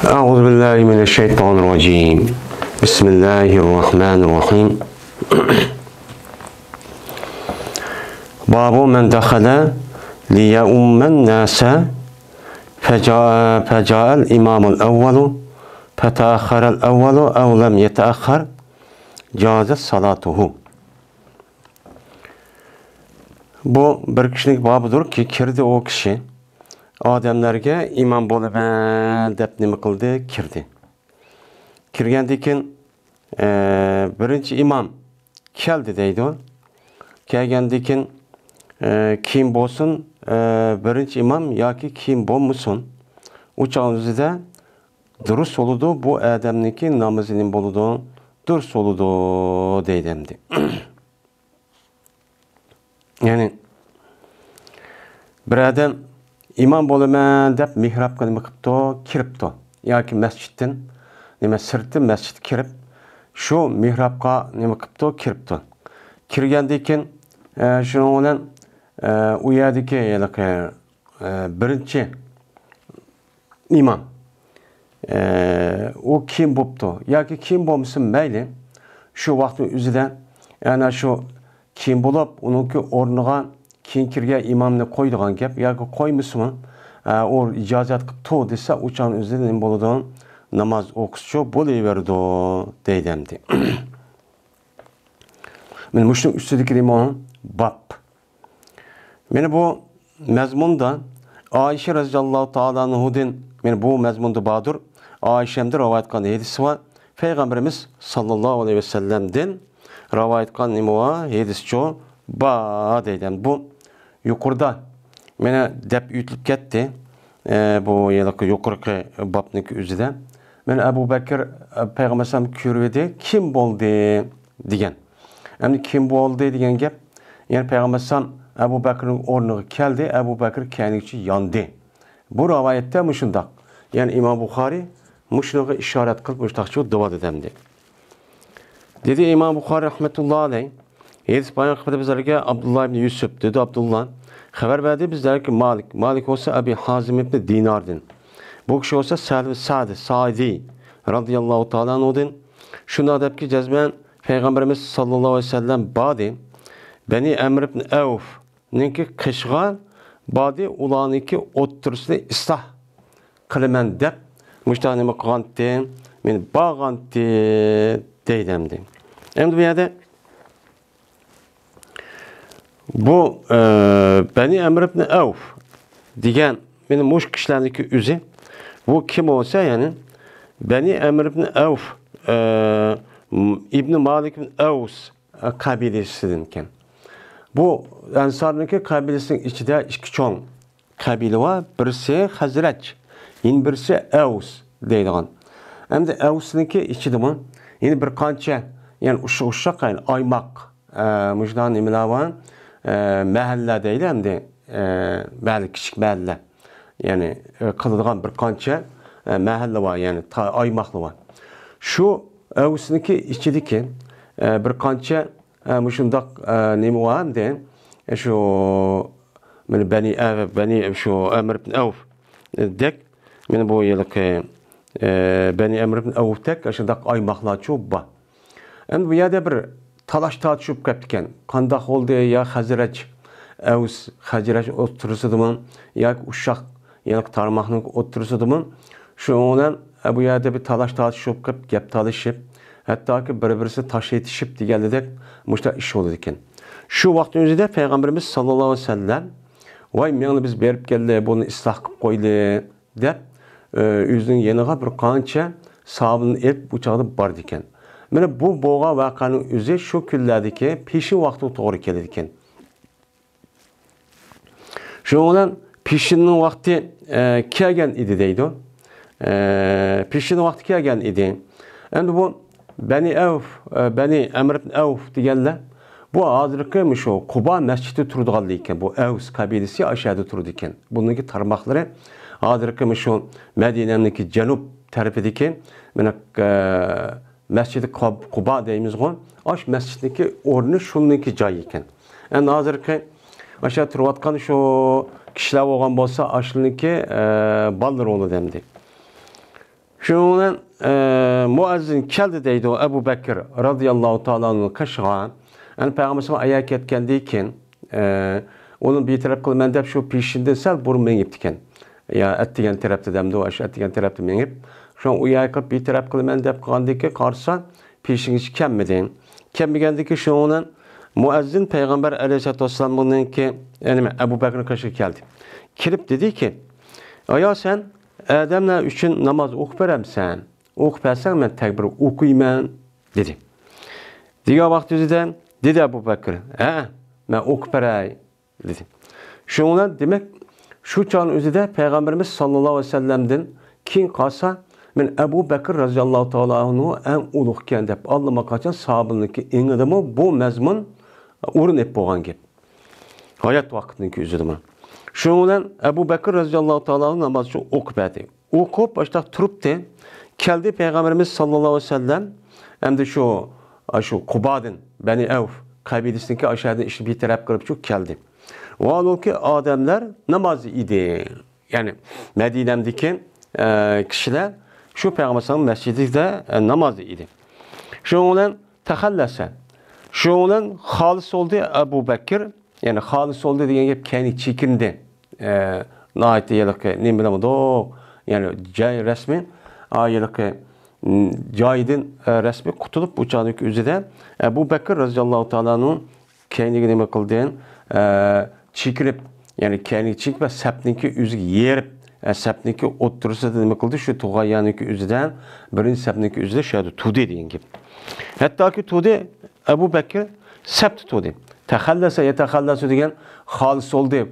أعوذ بالله من الشيطان الرجيم. بسم الله الرحمن الرحيم. باب من دخل ليؤم الناس فجاء الإمام الأول فتأخر الأول أو لم يتأخر جازت صلاته. Bu bir kişilik babıdır ki kirdi o kişi adamlarga imam bo'laman deb nima qildi? Kirdi. Kirgandan keyin birinchi imom keldi deydi. Kelgandan keyin kim bo'lsin birinchi imom yoki kim bo'lmasin o'zida durust bo'ladi, bu odamniki namozining bo'ladi, durust bo'ladi deydi endi. Yani bir adam imam bo'laman deb mihrabga nima qilibdi, kiribdi yoki masjiddan nima sirtdan masjidga kirib shu mihrabga nima qilibdi, kiribdi. Kirgandan keyin shuning bilan u yerdagi birinchi imom u kim bo'pti yoki kim bo'lmasin mayli, shu vaqtning o'zida ana shu kim bo'lib uniki o'rniga keyin kirgan imomni qo'ydigan gap yoki qo'ymasinmi, u ijozat qilibdi desa, o'shan o'zida nima bo'ladi, namoz o'qishchi bo'laverdi deydi endi. Men mushning ustidagi nima bab. Meni bu mazmunda Ayşe radhiyallohu taala anhudan men bu mazmunda bordir. Ayşemdir rivayet qilgan hadisi var. Peygamberimiz sallallahu aleyhi ve sellem'den rivayet qilgan nima var? Hadisçi ba deydi. Bu yuqorida meni deb yutilib ketdi. Bu yilqi yuqorqi babniki o'zida. Men Abu Bakr payg'ambar alayhisalom ko'rdi, kim bo'ldi degan. Endi kim bo'ldi degan gap, ya'ni payg'ambar alayhisalom Abu Bakrning o'rniga keldi, Abu Bakr kaynichi yondi. Bu rivoyatda mushundoq. Ya'ni Imom Buxoriy mushunga ishorat qilib mushtaqchi duo dedimdi. Dedi İmam Buxoriy rahmatullohi alayh, hadis bayon qildi bizlarga Abdulloh ibn Yusuf dedi. Abdulloh xabar berdi bizlarga Malik, Malik olsa Abi Hazim ibn Dinardan. Bu kishi olsa Sahl Sa'd Sa'di radhiyallohu ta'ala anhudan. Shunda debki jazman Peygamberimiz sallallohu alayhi vasallam badi Bani Amr ibn Avf ninki qishg'a badi ularniki o'ttirisini isloh qilaman deb mushtaq nima qilganti, men bag'anti deydi endi. Endi bu yerda bu Bani Amr ibn Avf degan meni mush kishilarniki o'zi bu kim olsa, ya'ni Bani Amr ibn Avf İbn Malik ibn Avs qabilasidan ekan. Bu Ansarniki qabilasining ichida ikki cho'ng qabila bor. Birisi Hazraj, yana birisi Avs deydigan. Endi Avsniki ichidami yana bir qancha, ya'ni ushoq yani aymoq mujdan nimalar bor, mahalla deydi endi, mahalla, kichik mahalla, ya'ni qiladigan bir qancha mahalla bor, ya'ni aymoqlar bor. Shu Avsniki ichidagi bir qancha mushundoq nima bor endi, shu mana Bani Bani shu Amr ibn Avf dek, mana bu yilgi Bani Amr ibn Avfdek shundoq aymoqlar bor. Endi bu yerda bir talash tortishib ketdi ekan. Qandoq bo'ldi, ya Hazraj Avs Hazraj o'tirisidimi yoki Ushoq ya'ni tarmoqning o'tirisidimi? Shu bilan bu yerda bir talash tortishib qilib, gap talashib, hattoki bir-birisi tosh etishib deganidek mushta ish bo'ldi ekan. Shu vaqtning o'zida Payg'ambarimiz sallallohu alayhi vasallam voy meni biz berib keldi, buni isloh qilib qo'ydi deb o'zining yeniga bir qancha sahobini elib bu chog'da bordi ekan. Mana bu bo'lgan voqeaning o'zi shu kunlardagi peshin vaqti to'g'ri keladi ekan. Shu bilan peshinning vaqti kelgan edi deydi. Peshin vaqti kelgan edi. Endi bu Bani Avf, Bani Amr ibn Avf deganlar bu hozirgi shu Quba masjidi turadigan ekan. Bu Avs qabilasi aşağıda turadi ekan. Bununki tarmoqlari hozirgi shu Madinaniki janub tarafidagi mana Masjidi Quba deymiz-ku, ash masjidniki o'rni shuniki joyi ekan. Endi hozirgi o'sha turayotgan shu kishilar bo'lgan bo'lsa, ashlniki bolalar bo'ladi endi. Şunun muazzin keldi deydi o Ebu Bekir radıyallahu ta'ala'nın kaşığa. Yani Peygamber ayağa ketkendiyken onun bir taraf kılman dep şu peşinden sel burun mengip diken. Ya et degen tarafta demdi o et degen tarafta mengip. Şu an uya kılıp bir taraf kılman dep kandiki karsa peşin hiç kemmedi. Kemmegendiki şunun muazzin Peygamber aleyhissalatü vesselam'ın ki yani Ebu Bekir'in kaşığı geldi. Kirip dedi ki aya sen Adem'le üçün namaz oxup beremsen. Oxup bersen ben tekbir okuyman dedi. Diğer vakit üzerinde dedi Ebu Bekir. Ben oxup berey dedi. Şundan demek şu çağın üzerinde Peygamberimiz sallallahu aleyhi ve sellem'den kim kalsa ben Ebu Bekir radıyallahu teala anhu en uluqken dep Allah'a kaçan sahabındaki en adamı bu mezmun orun ep boğan gibi. Hayat vaktindeki üzerinde. Şundan Ebu Bekir radıyallahu teala namazı okup berdi. Okup başta turuptu. Keldi Peygamberimiz sallallahu aleyhi ve sellem hem de şu Kubad'ın Beni Evf kabilesindeki aşağıdan işi bir taraf kırıp çok geldi. O ki adamlar namazı idi. Yani Medine'deki kişiler şu Peygamber mescidinde namazı idi. Şundan tehallese. Şundan halis oldu Ebu Bekir. Yani halis oldu diye hep kendi çekindi. Nahit yılık ne bileyim o yani cay resmi ayılık caydın resmi kutulup uçağındaki üzerinde Ebu Bekir radıyallahu teala'nın kendi nime kıldığın çekilip yani kendi çekip ve sepninki üzü yerip sepninki otursa da nime kıldı şu tuğayanınki üzerden birinci sepninki üzerinde şöyle tuğdu deyin gibi. Hatta ki tuğdu Ebu Bekir sept tuğdu. Tehallese yetehallasu degan halis oldu,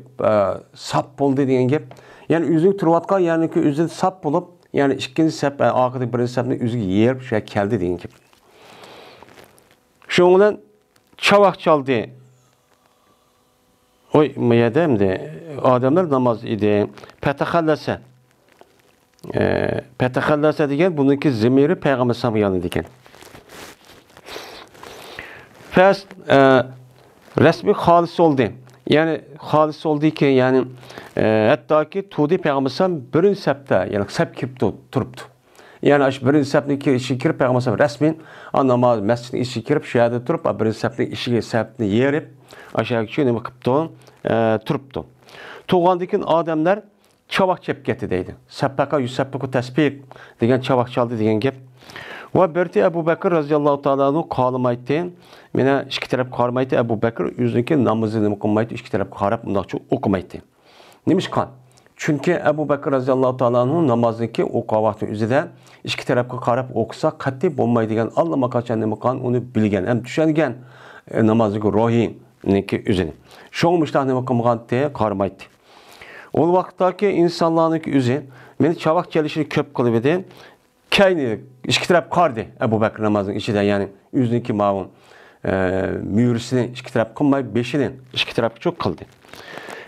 sap oldu degan gap. Yani üzük turvatgan yani ki üzü sap bulup yani ikinci sap arkadaki birinci sapni üzüge yerip şu keldi degan gap. Şundan çavak çaldı. Oy mıyademdi. Adamlar namaz idi. Petehallese. Petehallese degan bununki zemiri Peygamber sallallahu aleyhi ve sellem degan. Fes resmi halis oldu. Yani halis oldu ki yani hatta ki Tudi Peygamber birinci septe yani sep kirip turuptu. Yani birinci sepni işi kirip Peygamber resmen namaz mescidin işi kirip şu yerde durup birinci sepni işi sepni yerip aşağı küçük ne bakıptı turuptu. Tuğandaki adamlar çavak çep getti deydi. Seppaka yüseppeku tesbih degan çavak çaldı degan gap. Va birti Ebu Bekir radıyallahu teala'nın kalmaydı. Mene iki taraf karmaydı. Ebu Bekir yüzündeki namazını okumaydı. İki taraf karab mundaqçı okumaydı. Neymiş kan? Çünkü Ebu Bekir radıyallahu teala'nın namazındaki oku vakti üzerinde iki tarafka karab okusa kat'i bolmaydı degan Allah'a kaçan nima kan onu bilgen hem düşengen namazındaki ruhiniki üzerine. Şoğmuşlar nima kılmagan diye karmaydı. O vakitteki insanlarınki üzeri meni çavak gelişini köp kılıp idi. Kayni iki taraf kardı Ebu Bekir namazının içinde yani yüzündeki mavun mühürsünü iki taraf kılmayıp beşini iki taraf çok kıldı.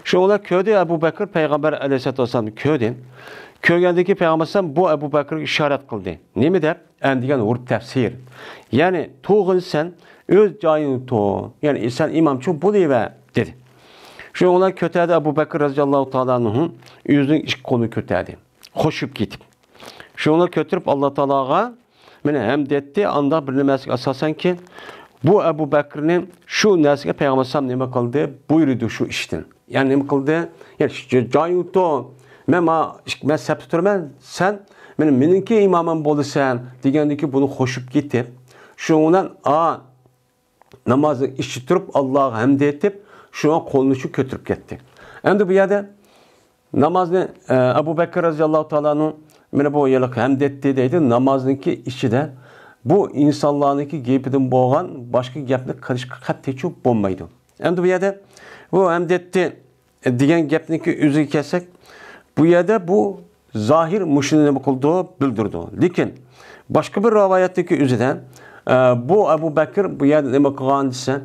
Şu ola köyde Ebu Bekir Peygamber aleyhissalatü vesselam köyde. Köygendeki Peygamber bu Ebu Bekir işaret kıldı. Ne mi der? En diyen vurup tefsir. Yani tuğun sen öz cayını tuğ. Yani sen imamçı bu ve dedi. Şu ola kötüde Ebu Bekir radıyallahu teala'nın yüzünün iki konu kötüydü. Koşup gitip. Şunu kötürüp Allah Teala'ya meni hem etti anda bir nimasiga asasan ki bu Ebu Bekir'nin şu nasiga Peygamber sallam nima qildi buyurdu şu işten. Yani nima qildi? Yani joyuto men men sap turman sen men meninki imamım bo'lasan degandiki bunu qo'shib ketib shundan a namozni ichi turib Allohga hamd etib shuna qo'lini shu ko'tarib ketdi. Endi bu yerda namozni Ebu Bekir radıyallahu teala'nın meni bu yıllık hamd etti deydi namaznınki içide bu insanlarınki gepidin boğan başka gapni qilishga qat'iy çok bo'lmaydi. Endi bu yerda bu hamd etti degan gapniki o'ziga kelsak bu yerda bu zahir mushuni nima qildi bildirdi. Lekin başka bir rivoyatdagi o'zidan bu Ebu Bekir bu yerda nima qilgan desa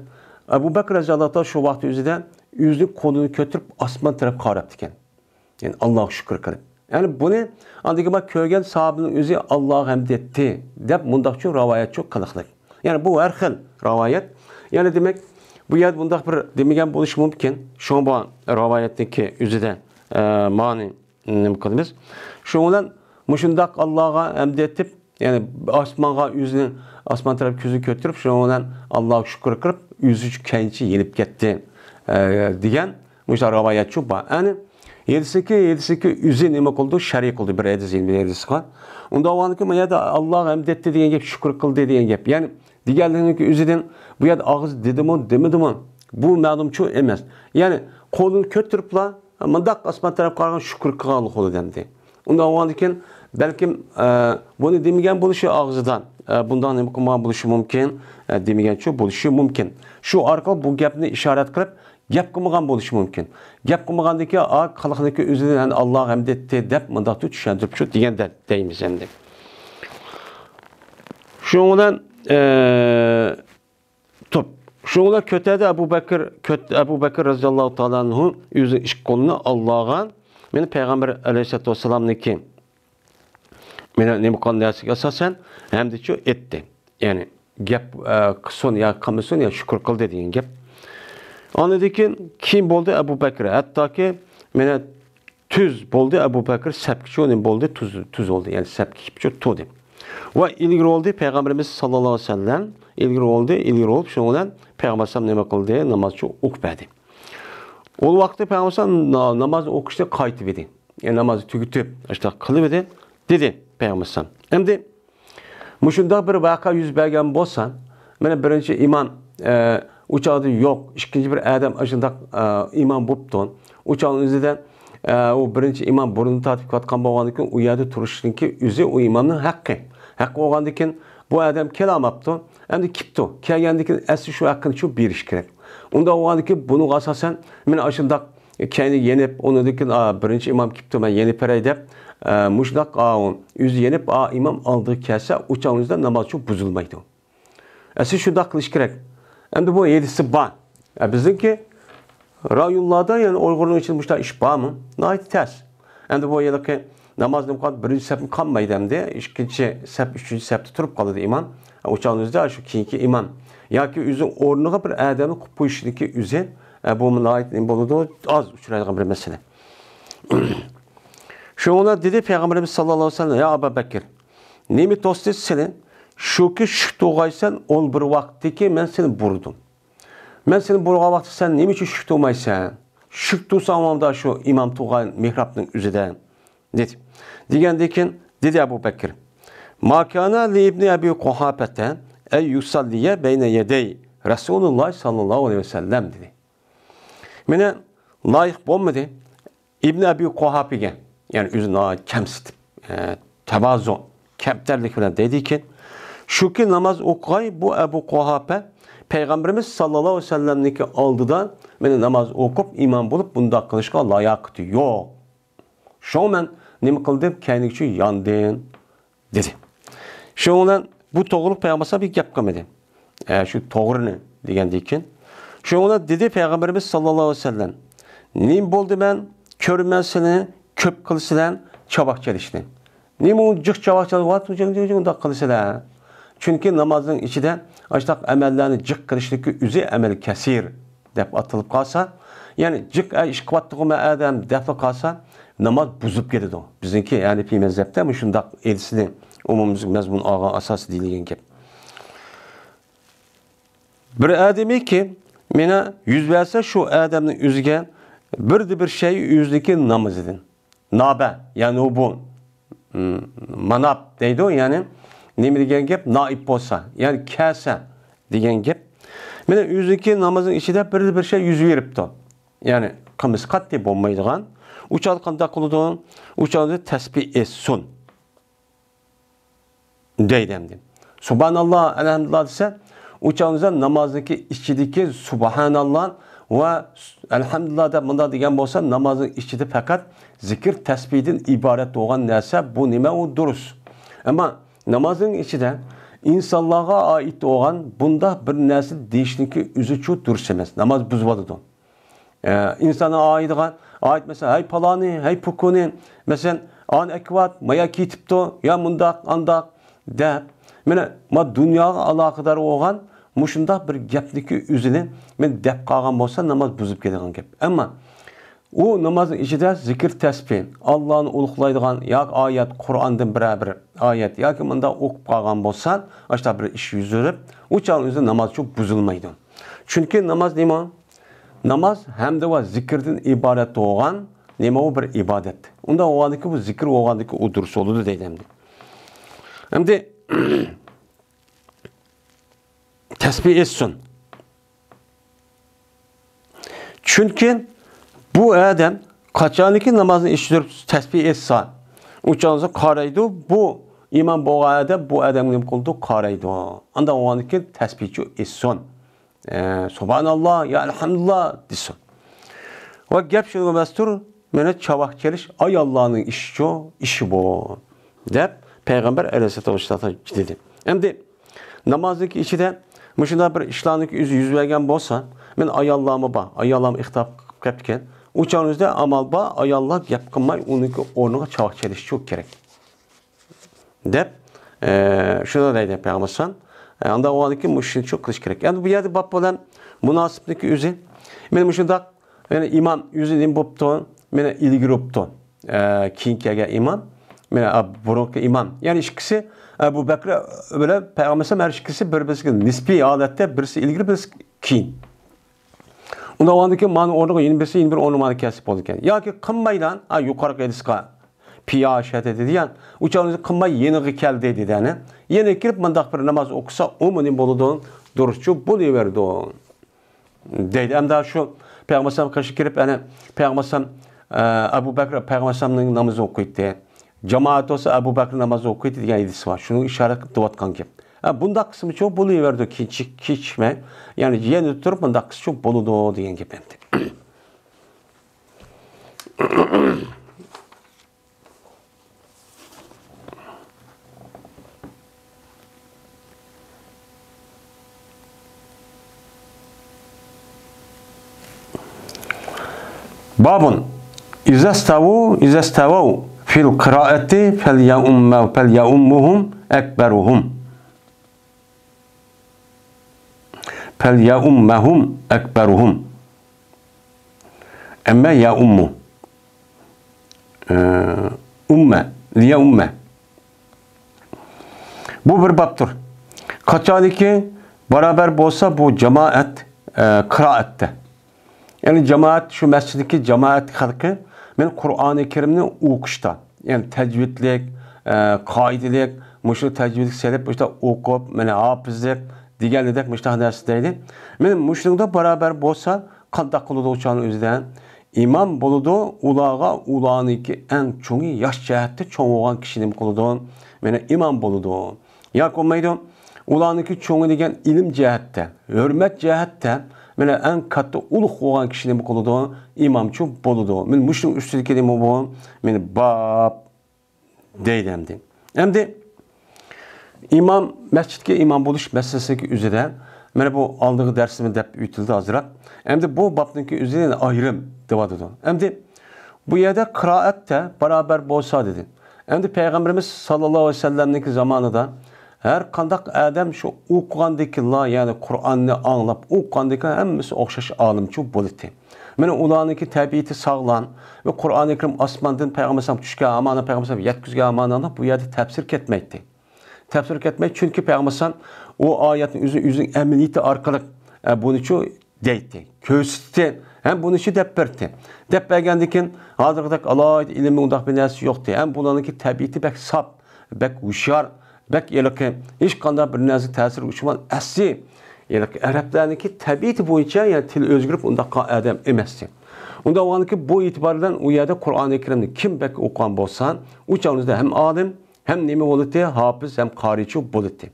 Ebu Bekir radıyallahu anh shu vaqt o'zida o'zini qo'lini ko'tarib osmon taraf qarabdi ekan. Yani Allohga shukr qilib. Yani bunu andaki bak köygen sahabinin özü Allah'a hamd etti dep mundaqçı rivayet çok kılıqlık. Yani bu her xil rivayet. Yani demek bu yer bundaq bir demegen bo'lishi mumkin. Şu bu rivoyatdagi o'zida ma'ni nima qilamiz. Shu bilan Mushundoq Allohga hamd etib, ya'ni osmonga yuzini, osmon taraf ko'zini ko'tarib, shundan Allohga shukr qilib, yuzi kayincha yenib ketdi degan mushu rivoyat bor. Ya'ni yedisiki yuzi nima qildi? Shariy qildi bir hadis, bir hadisga. Unda avvalgi bu yerda Alloh hamd etdi degan gap, shukr qildi degan gap. Ya'ni deganliginiki o'zidan bu yerda og'iz dedimi, demidimi? Bu ma'lumchu emas. Ya'ni qo'lini ko'taribla mundaq osmon taraf qaragan shukr qilgan qo'li demdi. Unda avvalgi balkim buni demagan bo'lishi og'zidan, bundan nima qilmagan bo'lishi mumkin, demaganchu bo'lishi mumkin. Shu orqali bu gapni ishorat qilib gap qilmagan bo'lishi mumkin. Gap qilmagandiki, xalqniki o'zidan Alloh hamd etdi deb mundaq tushuntirib shu deganda deymiz endi. Shundan top. Shunlar ko'tardi Abu Bakr, Abu Bakr roziyallohu taolo anhu o'zi ish qo'lini Allohga, meni payg'ambar alayhissalatu vassalamniki meni nima qilgan narsaga asosan hamdichu etdi. Ya'ni gap qilsin ya qilmasin ya shukr qildi degan gap. Anladiki kim bo'ldi Abu Bakr? Hattoki meni tuz bo'ldi Abu Bakr, sapkichi nima bo'ldi? Tuz bo'ldi. Ya'ni sapki turdi. Va ilgari bo'ldi payg'ambarimiz sallallohu alayhi vasallam ilgari bo'ldi, ilgari bo'lib shu bilan payg'ambar nima qildi? Namozchi o'qib berdi. U vaqtda payg'ambar namoz o'qishda qaytib edi. Ya'ni namozni tugatib, işte qilib edi, dedi payg'ambar. Endi mushundoq bir voqea yuz bergan bo'lsa, mana birinchi imom uçağda yo'q, ikkinchi bir odam shundoq imom bo'libdi. Uçağın o'zida u birinchi imom burnini tortib ketgan bo'lgandan keyin u yerda turishniki o'zi u imomning haqqi. Haqqi bo'lgandan keyin bu odam kelolmabdi. Endi kipti. Kelgandan keyin asli shu haqqini shu berish kerak. Unda bo'lgandan keyin buni asosan men shundoq kayni yenib, undan keyin birinchi imom kipti, men yenib beray deb mushundoq o'zi yenib, imom oldiga kelsa, uçağımızda namoz shu buzilmaydi. Asli shundoq qilish kerak. Endi bu yedisi bor. Bizniki rayonlarda, ya'ni Uyg'urning ichida mushunday ish bormi? Nihoyat tez. Endi bu yilgi namozni o'qib birinchi safni qolmaydi endi, ikkinchi saf, uchinchi safda turib qoladi imom. O'shaningizda shu keyingi imom yoki o'zi o'rniga bir odamni qo'yib qo'yishniki o'zi bu nihoyat nima bo'ladi, oz uchraydigan bir masala. Shunga dedi payg'ambarimiz sallallohu alayhi vasallam: "Ya Abu Bakr, nima to'sti seni? Shuki shu to'g'aysan, ol bir vaqtdiki men seni burdim. Men seni burgan vaqtda sen nima uchun shuk to'maysan? Shuk tursam onda shu imom tug'an mihrabning o'zida" dedi. Degandan keyin dedi Abu Bakr: "Ma kana li ibn Abi Quhafata ay yusalliya bayna yaday Rasululloh sallallohu alayhi vasallam" dedi. Meni loyiq bo'lmadi Ibn Abi Quhafiga, ya'ni o'zini kamsitib, tavazu, kamtarlik bilan dediki, shuki namoz o'qig'ay bu Abu Quhafa payg'ambarimiz sallallohu alayhi vasallamniki oldidan meni namoz o'qib imom bo'lib bundoq qilishga layoqati yo'q. Shu men nima qildim? Kaynik uchun yondim dedi. Shu bilan bu to'g'ri payg'ambar bir gap qilmadi. Shu to'g'rini degandan keyin shu bilan dedi payg'ambarimiz sallallohu alayhi vasallam: "Nim bo'ldi men ko'rman seni ko'p qilsizlar chavoq chalishni. Nima u jiq chavoq chalib, undoq qilsizlar. Chunki namozning ichida ashtaq amallarni jiq qilishligi o'zi amal kasir deb atilib qolsa, ya'ni jiq ish qilyapti odam deb qolsa, namoz buzib ketadi. Bizniki, ya'ni fi mazhabda shundoq edisini umumiy mazmun olgan asosi deyilgan gap. Bir odamiki meni yuz bersa shu odamning o'ziga bir şey o'ziniki namozidan. Nabe, ya'ni bu manab deydi, ya'ni nima degan gap? Naib bo'lsa, ya'ni kasa degan gap. Mana o'ziniki namozning ichida bir şey yuz beribdi. Ya'ni qilmish qat'iy bo'lmaydigan. Uch qanday qiladi? Uch tasbih etsin deydi endi. Subhanalloh, elhamdülillah desa, uchanızda namozniki ichidagi subhanalloh va elhamdülillah deb bunday degan bo'lsa, namozning ichida faqat zikr tasbihdan iborat bo'lgan narsa bu nima? U durust. Ammo namozning ichida insonlarga oid bo'lgan bunda bir narsa deyishniki o'zi chu durust emas. Namoz buziladi. İnsana ait mesela hey palani, hey pukuni, mesela an ekvat, maya ketibdi, ya mundaq, andaq deb mana ma dunyoga aloqador bo'lgan mushundaq bir gapniki o'zini men deb qolgan bo'lsa namoz buzib ketadigan gap. Ammo O namazın içinde zikir tesbih, Allah'ın uluqlaydigan yoki ayet, Kur'an'dan bir ayet yoki bunda o'qib qolgan bo'lsa, ashta bir ish yuzdirib, u chog'ning o'zida namaz çok buzulmaydi. Çünkü namaz nima? Namaz hamda va zikrdan iborat bo'lgan nima u bir ibodat. Unda bo'lgandiki bu zikr bo'lgandiki u durust bo'ladi deydi endi. Endi tesbih etsin. Çünkü bu adam qachoniki namozni eshitib tasbih etsa, u qaraydi, bu imom bo'lgan adam bu odamga nima qildi? Qaraydi. Anda o'g'aniki tasbihchi etsin. Subhanalloh, ya elhamdulillah desin. Va gap shu emasdir, mana chavaq kelish ayollarning ishi bu deb payg'ambar alayhissalom dedi. Endi namozniki ichida mushunda bir ishlarniki yuz bergan bo'lsa, men ayollarmi bor, ayollarni ixtiyob qilib ketgan. U chog'ingizda amal bor, ayollar gap qilmay uniki o'rniga chavaq kelish çok kerak deb shuni deydi payg'ambar. Anda o'g'aniki mushuni çok qilish kerak. Endi bu yerda bab bilan munosibniki o'zi. Men mushundaq yani imom o'zi nima bo'pti? Meni ilgari bo'pti. Keyin kelgan imom, meni burungi imom. Ya'ni ikkisi Abu Bakr bilan payg'ambar har ikkisi bir-birisiga nisbiy holatda birisi ilgari, birisi keyin. Unda o'g'andiki mani o'rniga yana birisi yana bir o'rni mani kasb bo'ldi ekan. Yoki qilmaydan, yuqori hadisga piyoşat dedi. U chog'ingizda qilmay yeniga keldi dedi. Yani yeni kirib mundaq bir namoz o'qisa, u nima bo'ladi? Durustchu bo'laverdi. Deydi. Hamda shu payg'ambar qarshi kirib, ana payg'ambar Abu Bakr payg'ambarning namozini o'qiydi. Jamoat bo'lsa Abu Bakr namozni o'qiydi degan hadis bor. Shuni ishorat qilib deyotgan gap. Bundaq qismi çok bo'laverdi, kechikmay. Ya'ni yana turib bundaq qismi çok bo'ladi degan gap endi. Babun İza stavu fil kıraati fel yaummuhum ekberuhum. Fel yaummahum ekberuhum. Emme yaummu. Umme, liyaumme. Bu bir baptır. Qachoniki beraber bo'lsa bu cemaat kıraatte. Yani cemaat şu mesciddeki cemaat halkı men Kur'an-ı Kerimni o'qishda, yani tecvidlik, qoidalik, muşu tecvidlik selip işte o'qib, mana hafizlik deganidek muştah narsa deydi. Men muşunda beraber bo'lsa qandaq qiladi o'chani o'zidan? İmam bo'ladi, ularga ularniki eng cho'ngi yosh jihatda cho'ng bo'lgan kishi nima qiladi? Mana imom bo'ladi. Yoki bo'lmaydi, ularniki cho'ngi degan ilm jihatda, hurmat jihatda mana eng katta ulug' bo'lgan kishi nima qiladi? İmomchi bo'ladi. Men mushuning ustidagi nima bu? Men bab deydi endi. Endi imom masjidga imom bo'lish masalasiki o'zida mana bu oldingi darsimda deb o'tildi ozroq. Endi bu babniki o'zidan ayrim deyotdi. Endi bu yerda qiroatda barobar bo'lsa dedi. Endi payg'ambarimiz sallallohu alayhi vasallamniki zamonida har qandaq odam shu o'qigandiki la, ya'ni Qur'onni anglab o'qigandiki hammasi o'xshash olimchi bo'ldi. Mana ularniki tabiati sog'lom va Qur'oni Karim osmondan payg'ambar tushgan amonat payg'ambar yetkazgan amonatni bu yerda tafsir ketmaydi. Tafsir ketmaydi chunki payg'ambar u oyatni o'zi o'zining amaliyati orqali buni shu deydi, ko'rsatdi, ham buni shu deb berdi. Deb bergandan keyin hozirgidek alohida ilmning undaq bir narsa yo'qdi. Ham bularniki tabiati bak sop, bak hushyor, bak yiliqi hech qanday bir narsa ta'sir uchman asli yiliqi arablarniki tabiati bo'yicha, ya'ni til o'zgarib undaqa odam emasdi. Unda o'g'aniki bu e'tibordan u yerda Qur'oni Karimni kim bak o'qigan bo'lsa, u chog'ingizda ham olim, ham nima bo'ladi, hofiz, ham qorichi bo'ladi.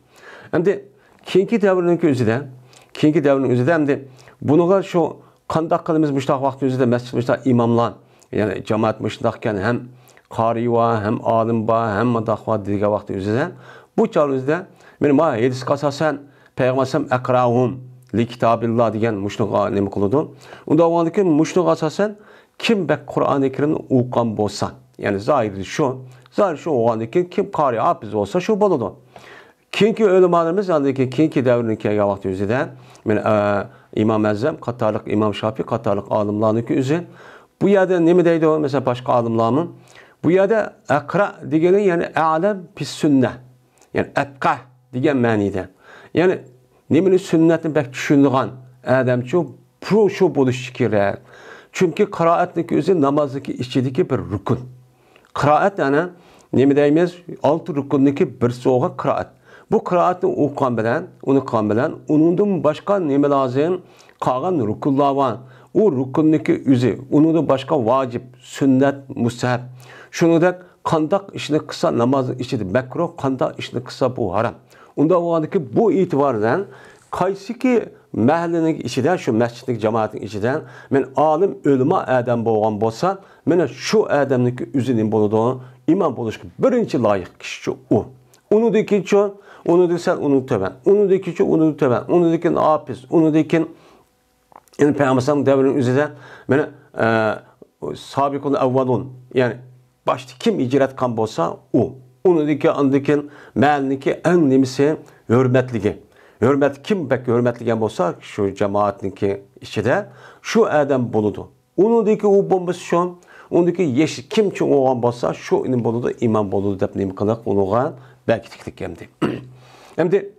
Endi keyingi davrning o'zida, keyingi davrning o'zida endi buniga shu qandaq qilamiz mushtaq vaqtning o'zida masjid mushtaq imomlar, ya'ni jamoat mushtaqkan ham qori va ham olim bor, ham madaq va degan vaqtning o'zida bu chog'ingizda men ma hadisga asosan payg'ambar aqrahum li kitabillah degan mushnuqa nima qiladi. Unda o'g'andiki mushnuqa asosan kim bak Qur'oni Karimni o'qigan bo'lsa, ya'ni zohiri shu, zohiri shu o'g'andiki kim qori hofiz bo'lsa shu bo'ladi. Keyingi ulamolarimiz, ya'ni keyingi davrning kelgan vaqti o'zida men İmam Əzəm qatorliq İmam Şafi qatorliq olimlarniki o'zi Bu yerdə nima deydi mesela başqa alimlarmı? Bu yerdə əqra degəni, yəni a'lam bis sünnə. Yəni əbqa degan ma'nida. Yəni nimani sünnətni bək tushunadigan odamchu bu shu bo'lishi kerak. Chunki qiroatniki o'zi namozniki ichidagi bir rukun. Qiroat ana nima deymiz? 6 rukunniki birisi bo'lgan qiroat. Bu qiroatni o'qigan bilan, uni qilgan bilan undan boshqa nima lozim? Qolgan rukunlar bor. U rukunniki o'zi, undan boshqa vojib, sunnat, mustahab. Shuningdek, qandaq ishni qilsa namozning ichida makruh, qandaq ishni qilsa bu harom. Unda bo'lgandiki bu e'tibordan qaysiki mahallaning ichida, shu masjidning jamoatning ichida men olim, ulamo odam bo'lgan bo'lsa, mana shu odamniki o'zi nima bo'ladi? Imom bo'lishga birinchi loyiq kishi u. Uni ikkinchi, uni desa uni tuvan, uni ikkinchi, uni tuvan, uni keyin hafiz, uni keyin yani Peygamber devrinin üzerinde mana sabiqul avvalun, yani başta kim icret kan bolsa o. Onundaki andaki mahallaniki en nemisi hürmetligi. Hürmet kim bek hürmetligen bolsa şu cemaatniki içinde şu adam buludu. Onundaki o bombası şu, ondaki yeşil kim için oğan bolsa şu inim buludu, imam buludu dep neyim kılıq onuğa belki tiklik emdi. Emdi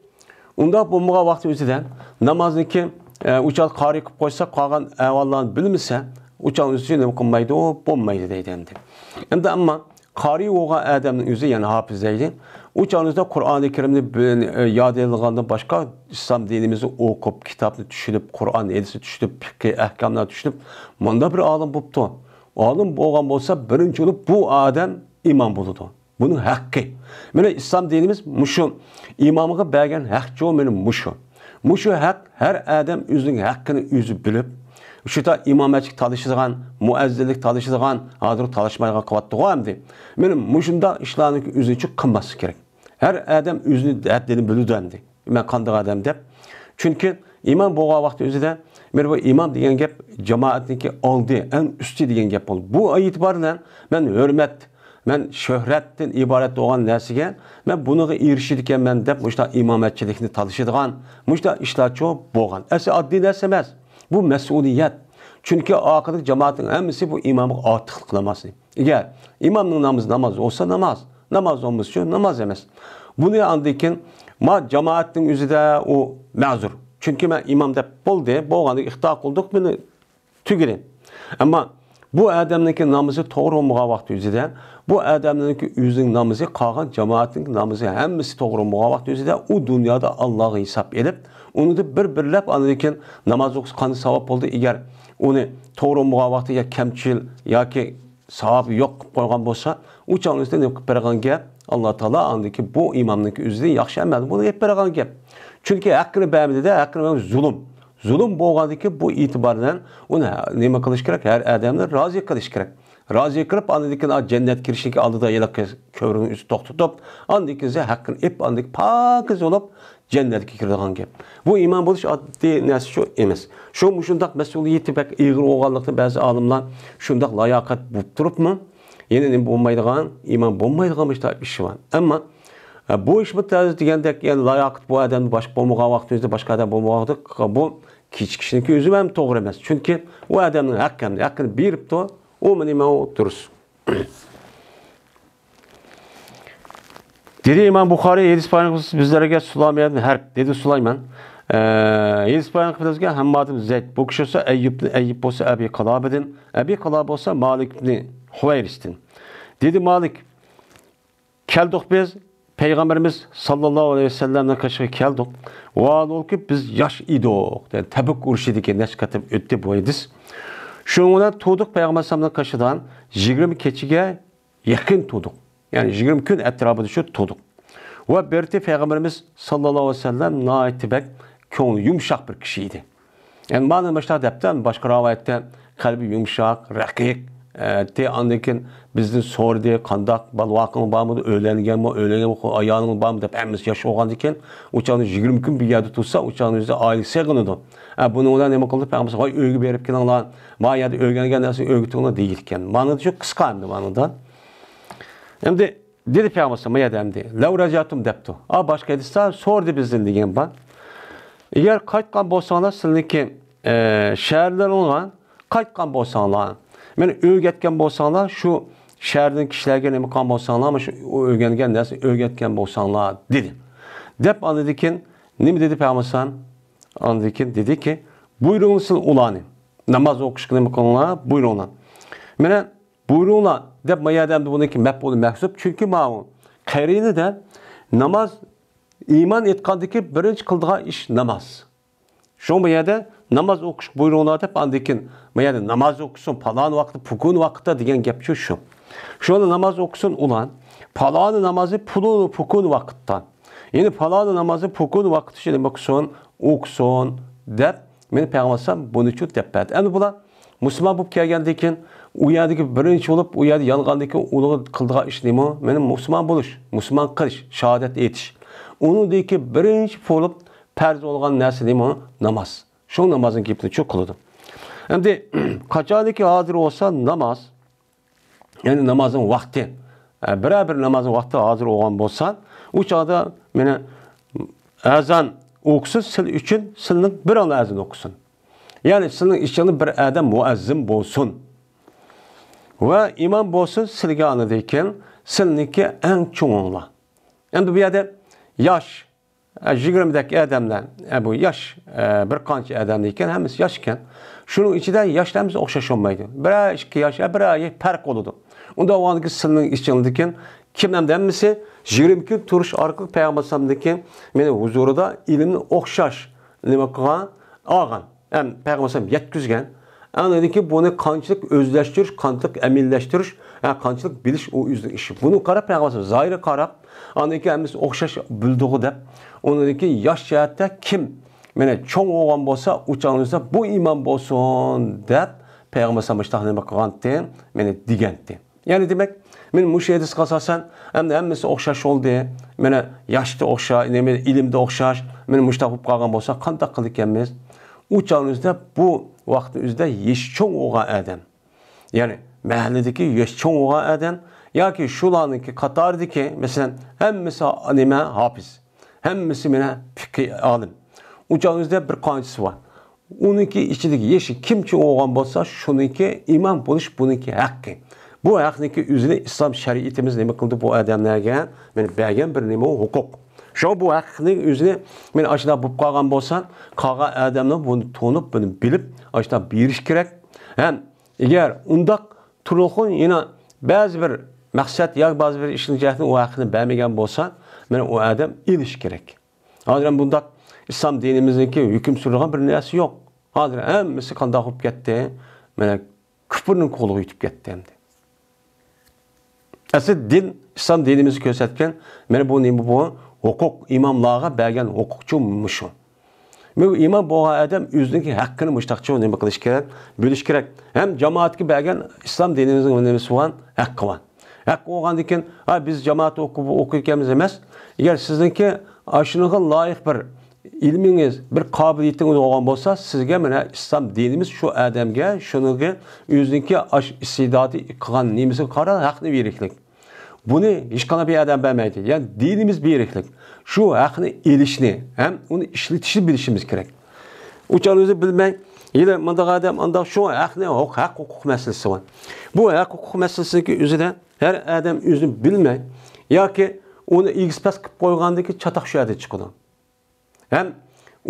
onda bombağa vaqti üzerinde namazniki uçal qari qilib qo'ysa, qolgan ahvollarni bilmasa, uçal o'zi nima qilmaydi, u bo'lmaydi deydi endi. Endi ammo qari bo'lgan odamning o'zi, ya'ni hofiz deydi, uçal o'zida Qur'oni Karimni yod edilgandan boshqa islom dinimizni o'qib, kitobni tushunib, Qur'on hadisini tushunib, fiqh ahkomlarni tushunib, bunda bir olim bo'pti. Olim bo'lgan bo'lsa, birinchi bo'lib bu odam imom bo'ladi. Buning haqqi. Mana islom dinimiz mushu imomga bergan haq mana mushu. Muşu haq her adam özünün hakkını özü bilip, şu da imametçik talışıdığan, muezzinlik talışıdığan, hazır talışmayğa qıvatdı emdi. Benim muşunda işlarını özü üçün qılması gerek. Her adam özünü həddini bildi emdi. Mən qandıq adam dep. Çünki imam boğa vaqtı özü de, bu imam degan gap cemaatniki aldı, en üstü degan gap oldu. Bu itibarla mən hürmet, mən şöhrətdən ibarət olan nəsige, mən bunu erişir ekanman deb muşta imametçilikni talışıdığan, muşta işlar çox boğan. Əsi addi нәрсә emas. Bu məsuliyyət. Çünki axırda cemaatın həmisi bu imamı artıqlıq qılamasın. Əgər imamın namazı namaz olsa namaz, namaz olmasa namaz emas. Bunu andıkin, ma cemaatın özü də o məzur. Çünki mən imam deb boldu, boğanı ixtira qıldıq, bunu tügürüm. Amma bu adamnınki namazı doğru olmağa vaxt özüdə, bu adamnınki özünün namazı, qalğan cemaatın namazı həmisi doğru olmağa vaxt özüdə, o dünyada Allah'ı hesab edib, onu da bir-birləb anlayırken namaz oxusu qanı savab oldu. Əgər onu doğru olmağa vaxtı ya kəmçil, ya ki savab yox qoyğan bolsa, o çağın özündə nə qılıb bergan gap, Allah Teala anladı ki bu imamnınki özündə yaxşı əməl, bunu hep bergan gap. Çünki haqqını bəmidi də, haqqını bəmidi zulüm. Zulüm bolğandaki bu itibardan onu nima qilish kerak? Her adamni rozi qilish kerak. Rozi qilib, andikin cennet kirishlik oldida yiliq ko'rigini üstü to'xtatib, andikin haqqini ep, andik pokiz bo'lib cennetga kiradigan gap. Bu iymon bo'lish oddiy narsa shu emas. Shu mushundaq mas'uliyati bak ig'ir bo'lganlikdan ba'zi olimlar shundaq layoqat bo'lib turibmi, yana nima bo'lmaydigan, iymon bo'lmaydigan ish bor. Ammo bu ish bitta degandek, yani layoqat bu odamni boshqa bo'lmagan vaqt o'zida boshqa odam bo'lmagan vaqtda bu kechikishniki o'zi ham to'g'ri emas. Chunki u odamning haqqini beribdi, u nima u durust. Dedi İmam Buxari hadis bayan bizlerge Süleyman Harp dedi Süleyman. Hadis bayan bizlerge Hammad ibn Zeyd bu kişi olsa Eyyub olsa Ebi Kalab'dan, Ebi Kalab olsa Malik ibn Hüveyris'ten. Dedi Malik keldik biz Peygamberimiz sallallahu aleyhi ve sellem'den kaşığı keldik. Vaal ki biz yaş idik. Yani Tebük uruşidiki neç katım öttü bu hadis. Şundan tuğduk Peygamber sallallahu kaşıdan 20 keçige yakın tuğduk. Yani 20 gün etrafı düşüp tuğduk. Ve berti Peygamberimiz sallallahu aleyhi ve sellem naitibek könglü yumuşak bir kişiydi. Yani madem başta depten başka rivayette kalbi yumuşak, rakik, te andakin bizden sordu, kandak, balvakın var mı, öğlengen mi, öğlengen mi, ayağının var mı dep hepimiz yaş olgan diken, uçağını 20 gün bir yerde tutsa, uçağın üzerinde aile sığınıyordu. Bunu ona ne kıldı? Peygamber vay övgü verip gelen lan, vay yerde öğlengen dersin, övgü tuğuna değilken. Manada çok kıskandı manada. Hem de dedi Peygamber maya demdi. Lev racatum depti. A başka hadiste sordu bizden degan ben. Eğer qaytgan bolsanglar, sizniki şehirler olan qaytgan bolsanglar, Meni o'rgatgan bo'lsanglar, shu shaharning kishilarga nima qilgan bo'lsanglar, shu o'rgangan narsani o'rgatgan bo'lsanglar dedi. Deb andikin nima dedi Payg'ambar? Andikin dediki, buyurunglar ularni. Namoz o'qishga nima qilinglar, buyurunglar. Mana buyurunglar deb mayadamda buniki maf'ul mahsub, chunki ma'u qarinida namoz iymon etgandiki birinchi qildigan ish namoz. Shu bu yerda namoz o'qish buyurunglar deb andikin bu yerda namoz o'qisin falon vaqtda, bugun vaqtda degan gap shu. Shuni namoz o'qisin ular falon namozi pulun bugun vaqtda. Ya'ni falon namozi bugun vaqtda shu nima qilsin, o'qisin deb meni payg'ambar buni uchun deb berdi. Endi bular musulmon bo'lib kelgandan keyin u yerdagi birinchi bo'lib, u yerda yongandan keyin uni qildigan ish nima? Meni musulmon bo'lish, musulmon qilish, shahodat etish. Uningdagi birinchi bo'lib farz bo'lgan narsa nima? Namoz. Shu namozning gapini cho'q qiladi. Endi qachoniki hozir bo'lsa namoz, ya'ni namozning vaqti, biror bir namozning vaqti hozir bo'lgan bo'lsa, u chog'da meni azon o'qisin, sil uchun silning bir azon o'qisin. Ya'ni silning ichida bir odam muazzim bo'lsin. Va imom bo'lsin silga anidekin, silniki eng cho'nglar. Endi bu yerda yosh 20dek odamlar, bu yosh bir qancha odam ekan, hammasi yosh ekan. Shuning ichida yoshlarimiz o'xshash olmaydi. Bir ikki yosh, bir oy farq bo'ladi. Unda avvalgi silning ichidagi kimdan hammasi 20 kun turish orqali payg'ambar sollamdagi meni huzurida ilmni o'xshash nima qilgan, olgan. Ham payg'ambar sollam yetkazgan. Anladiki buni qanchalik o'zlashtirish, qanchalik amillashtirish, qanchalik bilish u o'zining ishi. Buni qarab payg'ambar zohiri qarab, anladiki hammasi o'xshash bildig'i deb, uniki yosh jihatda kim mana cho'ng bo'lgan bo'lsa, u chog'imizda bu iymon bo'lsin deb payg'ambar sollam nima qilgandi, meni degandi. Ya'ni demak, men mushu hadisga asosan endi hammasi o'xshash bo'ldi. Mana yoshda o'xshash, nima ilmda o'xshash, men mushtaq bo'lib qolgan bo'lsa, qanday qildik ekanmiz? U chog'imizda bu vaqtni o'zida yosh cho'ng bo'lgan odam, ya'ni mahalladagi yosh cho'ng bo'lgan odam yoki shularniki qatoridagi, masalan, hammasi nima hofiz, hammasi mana fiqh olim. U chog'imizda bir qanchasi bor. Uniki ichidagi yoshi kim cho'ng bo'lgan bo'lsa, shuniki imom bo'lish buniki haqqi. Bu haqniki o'zini islom shariatimiz nima qildi bu odamlarga? Mana bergan bir nima huquq. Shu bu haqning o'zini men ashula bo'lib qolgan bo'lsa, qolgan odamlar buni to'nib, buni bilib, ashula berish kerak. Ham agar undoq turuqun yana ba'zi bir maqsad yoki ba'zi bir ishning jihatini u haqni bermagan bo'lsa, mana u odam ilish kerak. Hozir ham bundoq islom dinimizniki hukm surgan bir narsa yo'q. Hozir hammasi qandoq bo'lib ketdi? Mana kufrning qo'liga yetib ketdi endi. Asli din, islom dinimizni ko'rsatgan mana bu nima bu? Huquq, imomlarga bergan huquqchi mushu. Bu imom bo'lgan odam o'zining haqqini mushtaqchi nima qilish kerak, bilish kerak. Ham jamoatga bergan islom dinimizning nimasi bor, haqqi bor. Haq bo'lgandan keyin, ha biz jamoat o'qib o'qiyotganmiz emas. Agar sizningki shunga loyiq bir ilmingiz, bir qobiliyatingiz bo'lgan bo'lsa, sizga mana islom dinimiz shu odamga shunga o'ziniki iste'dodi qilgan nimasiga qarab haqni beriklik. Buni hech qanday bir odam bermaydi. Ya'ni dinimiz beriklik. Shu haqni elishni ham uni ishlatishni bilishimiz kerak. Uchan o'zi bilmay, yana bunday odam undaq shu haqni haq huquq masalasi bor. Bu haq huquq masalasiki o'zida har odam o'zini bilmay yoki uni egis past qilib qo'ygandagi chatoq shu yerda chiqadi. Ham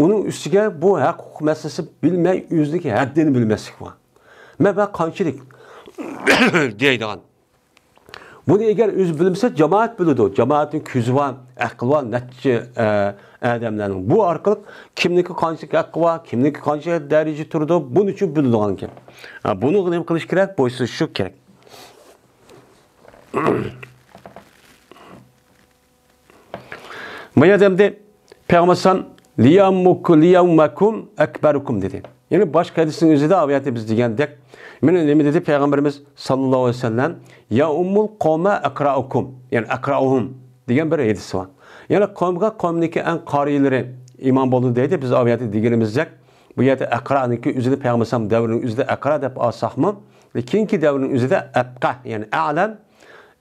uning ustiga bu haq huquq masalasi bilmay o'ziniki haddini bilmaslik bor. Men qanchalik deydigan. Buni agar o'zi bilmasa, jamoat biladi. Jamoatning ko'zi bor, aqli bor, natija odamlarning. Bu orqali kimniki qanchalik haqqi bor, kimniki qancha daraja turdi, buning uchun biladigan ekan. Buni nima qilish kerak? Bo'ysunish kerak. Mayadamda Payg'ambar liyammukum akbarukum dedi. Ya'ni boshqa hadisning o'zida oyatda biz degandek, mana nima dedi Payg'ambarimiz sallallohu alayhi vasallam? Ya ummul qawma akraukum, ya'ni akrauhum degan bir hadis bor. Ya'ni qavmga qavmniki eng qoriylari imom bo'ldi deydi. Biz oyatda deganimizdek, bu yerda aqraniki o'zida Payg'ambar sallam davrining o'zida aqra deb olsaqmi, keyingi davrning o'zida abqa, ya'ni a'lam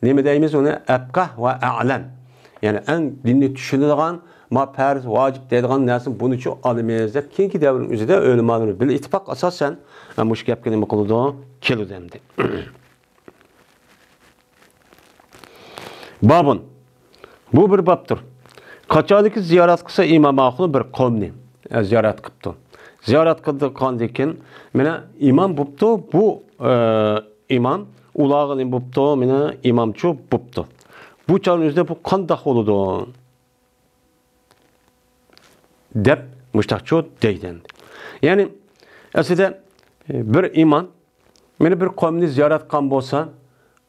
nima deymiz uni? Abqa va a'lam. Ya'ni eng dinni tushunadigan, Ma farz, vacip deydigan narsa buni chu olamiz deb keyingi davrning o'zida o'limalar bil ittifoq asosan mush gapga nima qiladi? Keladi endi. Babun. Bu bir babdır. Qachoniki ziyorat qilsa İmam Ahmad bir qavmni ziyorat qilibdi. Ziyorat qilgandan keyin mana imom bo'pti, bu imom ularga nima bo'pti, mana imomchi bo'pti. Bu chog'ning o'zida bu qandoq bo'ladi deb mushtaqchi deydi. Ya'ni aslida bir imom mana bir qavmni ziyorat qilgan bo'lsa,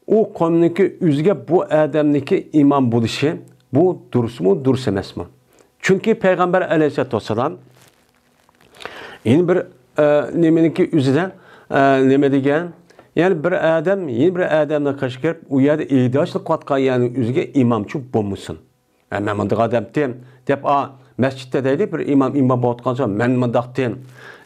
u qavmniki o'ziga bu odamniki imom bo'lishi bu durustmi, durust emasmi? Chunki payg'ambar alayhissalatu vassalam yine bir nimaniki o'zidan nima degan? Ya'ni bir odam yine bir odamni qarshi kirib, u yerda idoshlik qilayotgan, ya'ni o'ziga imomchi bo'lmasin. Men bunday odamdim deb, masjidda deydi bir imom imom bo'layotgan so'ng men bundaqdim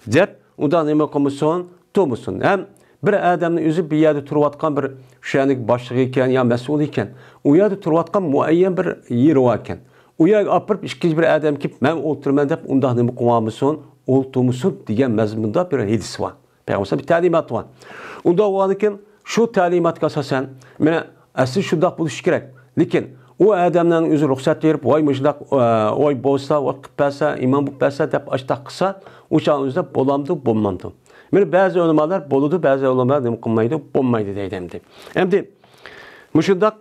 deb undan nima qilmasin, turmasin. Ham bir odamning o'zi bir yerda turayotgan bir shularning boshlig'i ekan yo mas'ul ekan, u yerda turayotgan muayyan bir yeri bor ekan. U yerga olib borib ikkinchi bir odam kelib men o'ltiraman deb undan nima qilmasin, o'ltirmasin degan mazmunda bir hadis bor. Payg'ambar bir ta'limot bor. Unda bo'lgan shu ta'limotga asosan mana asli shundoq bo'lishi kerak. Lekin u odamlarning o'zi ruxsat berib, voy mushdaq, voy bo'lsa, voy qilib bersa, imom bo'lib bersa deb ashtaq qilsa, o'sha o'zida bo'lamdi, bo'lmamdi. Mana ba'zi ulamolar bo'ladi, ba'zi ulamolar nima qilmaydi, bo'lmaydi deydi endi. Endi mushundaq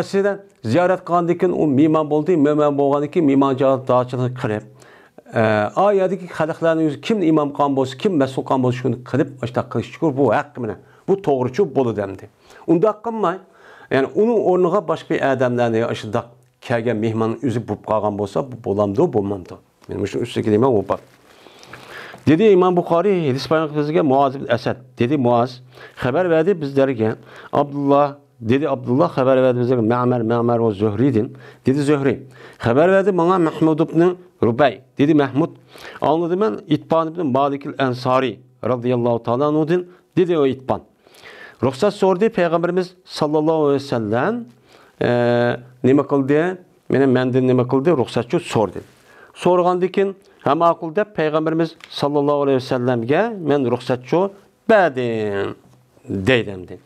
aslida ziyorat qilgandan keyin u mehmon bo'ldi, mehmon bo'lgandan keyin mehmon dog'chilik qilib, oyadagi xalqlarning o'zi kim imom qilgan bo'lsa, kim mas'ul qilgan bo'lsa, shuni qilib ashtaq qilish kerak. Bu haqqi mana. Bu to'g'richu bo'ladi endi. Undaq qilmay, ya'ni uning o'rniga boshqa bir odamlarni shundaq kelgan mehmonning o'zi bo'lib qolgan bo'lsa, bu bo'lamdi, bo'lmamdi. Men shu ustiga deyman, u bor. Dedi İmam Buxoriy hadis bayon qilib Muaz ibn Asad dedi Muaz xabar verdi bizlarga. Abdullah dedi Abdullah xabar verdi bizlarga Ma'mar Ma'mar va Zuhriydin dedi Zuhriy xabar verdi bana Mahmud ibn Rubay dedi Mahmud anladım ben İtban ibn Malik el-Ensari radıyallahu ta'ala anhu'din dedi o İtban. Ruxsat sordu Peygamberimiz sallallahu aleyhi ve sellem nima qildi? Meni menden nima qildi? Ruxsatchi sordu. Sorgandikin hem akıl deb Peygamberimiz sallallahu aleyhi ve sellem'ge men ruxsatçı berdim deydim.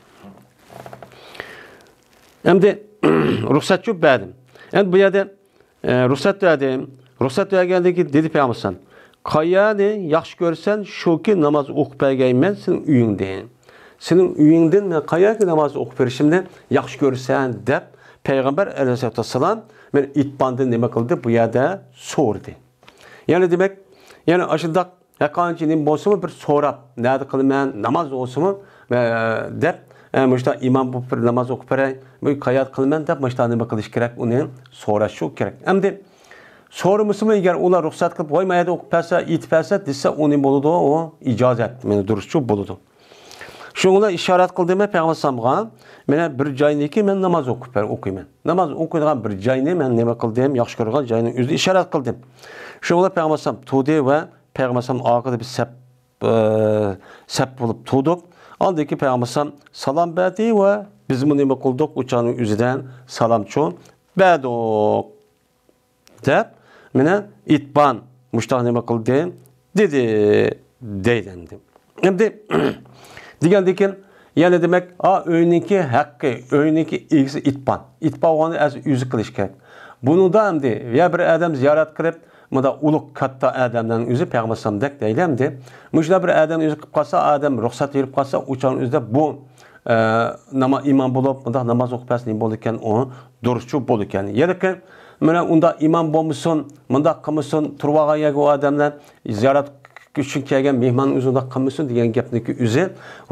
Hem de ruxsatçı berdim. Hem bu yerde ruxsat verdim. Ruxsat vergendeki dedi Peygamber kayani yaxşı görsen şu ki namaz okup bergeymen senin uyunden. Senin uyunden men kayaki namaz okup berişimden yaxşı görsen deb Peygamber aleyhisselatü vesselam men itbandın nima qildi bu yerde sordu. Yani demek, yani aşındaq haqqanchi bo'lsa bir so'rab, nima qilaman, namoz olsinmi deb, muşta imom bo'lib bir namoz o'qib beray, bu qayat qilaman deb muşta nima qilish kerak, uni so'rash kerak. Endi so'ramasmi agar ular ruxsat qilib qo'ymaydi, o'qib bersa, yetib bersa desa, uni bo'ladi, o ijozat, meni durustchu bo'ladi. Shunga ishorat qildimi payg'ambarga, mana bir joyniki men namoz o'qib ber, o'qiyman. Namoz o'qiydigan bir joyni men nima qildim, yaxshi ko'rgan joyni o'zida ishorat qildim. Shunga payg'ambar tudi va payg'ambar orqada biz sap bo'lib tudik. Andaki payg'ambar salom berdi va biz nima qildik, uchaning o'zidan salomchu berdik deb mana itban mushtaq nima qildi dedi deydi endi. Endi degandekin yana demak, öyniki haqqi, öyniki egisi itban. Itban olgani az o'zi qilish kerak. Buni da endi ya bir odam ziyorat qilib, bunda ulug' katta odamlarning o'zi payg'ambar sollamdek deydi endi. Mushla bir odam o'zi qilib qolsa, odam ruxsat berib qolsa, o'shaning o'zida bu nima imom bo'lib, bunda namoz o'qib bersa nima bo'ldi ekan, u durustchu bo'ldi ekan. Ya'ni mana unda imom bo'lmasin, bunda qilmasin, turib olgan yerga u odamlar ziyorat uchun kelgan mehmon o'zi unda qilmasin degan gapniki o'zi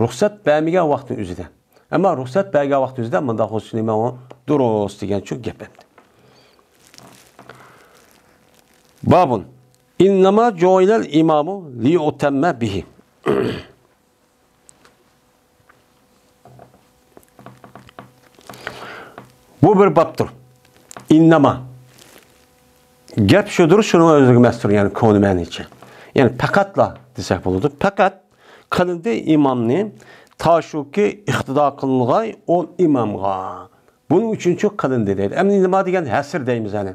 ruxsat bermagan vaqtning o'zida. Ammo ruxsat bergan vaqt o'zida bunda bo'lsa nima u durust degan shu gap endi. Babun innama ju'ilal imamu liyutamma bihi. Bu bir babdır. İnnama. Gap şudur, şunu özlük məstur, yani konu məniçə. Yani faqatla desək olurdu. Faqat qılındı imamni ta şu ki iqtida qılınğay o imamğa. Bunun üçüncü qılındı deydi. Əmni nima degan hasr deymiz yani.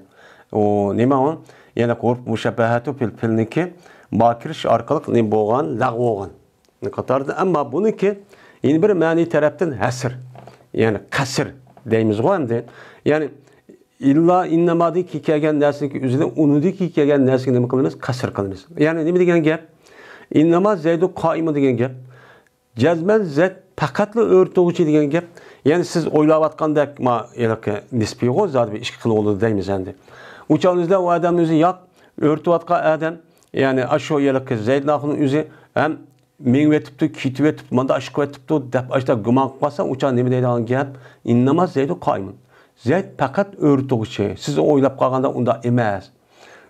U nima u? Yana huruf mushabbahatu fil fe'lniki ma kirish orqali nima bo'lgan? Lag'v bo'lgan. Qatorda, ammo buniki yana bir ma'ni tarafdan hasr, ya'ni qasr deymiz-ku endi. Ya'ni illa innamadiki kelgan narsaniki o'zidan unidiki kelgan narsani nima qilamiz? Qasr qilamiz. Ya'ni nima degan gap? Innama zaydu qoimu degan gap. Jazman zayd faqatla o'rtug'uchi degan gap. Ya'ni siz o'ylayotgandek ma yaqi nisbiy g'o zot bir ish qilib oldi deymiz endi. Uchaningizda u odamning o'zi yo'q, o'rtayotgan odam, ya'ni shu yaqi Zayd nahning o'zi ham mengvetibdi, ketib, manda ish qilyapti deb ashta gumon qilib qolsa, uchan nima deydigan gap? Innama zaydu qoimun. Zayd faqat o'rtug'uchi. Siz o'ylab qolganda undaq emas.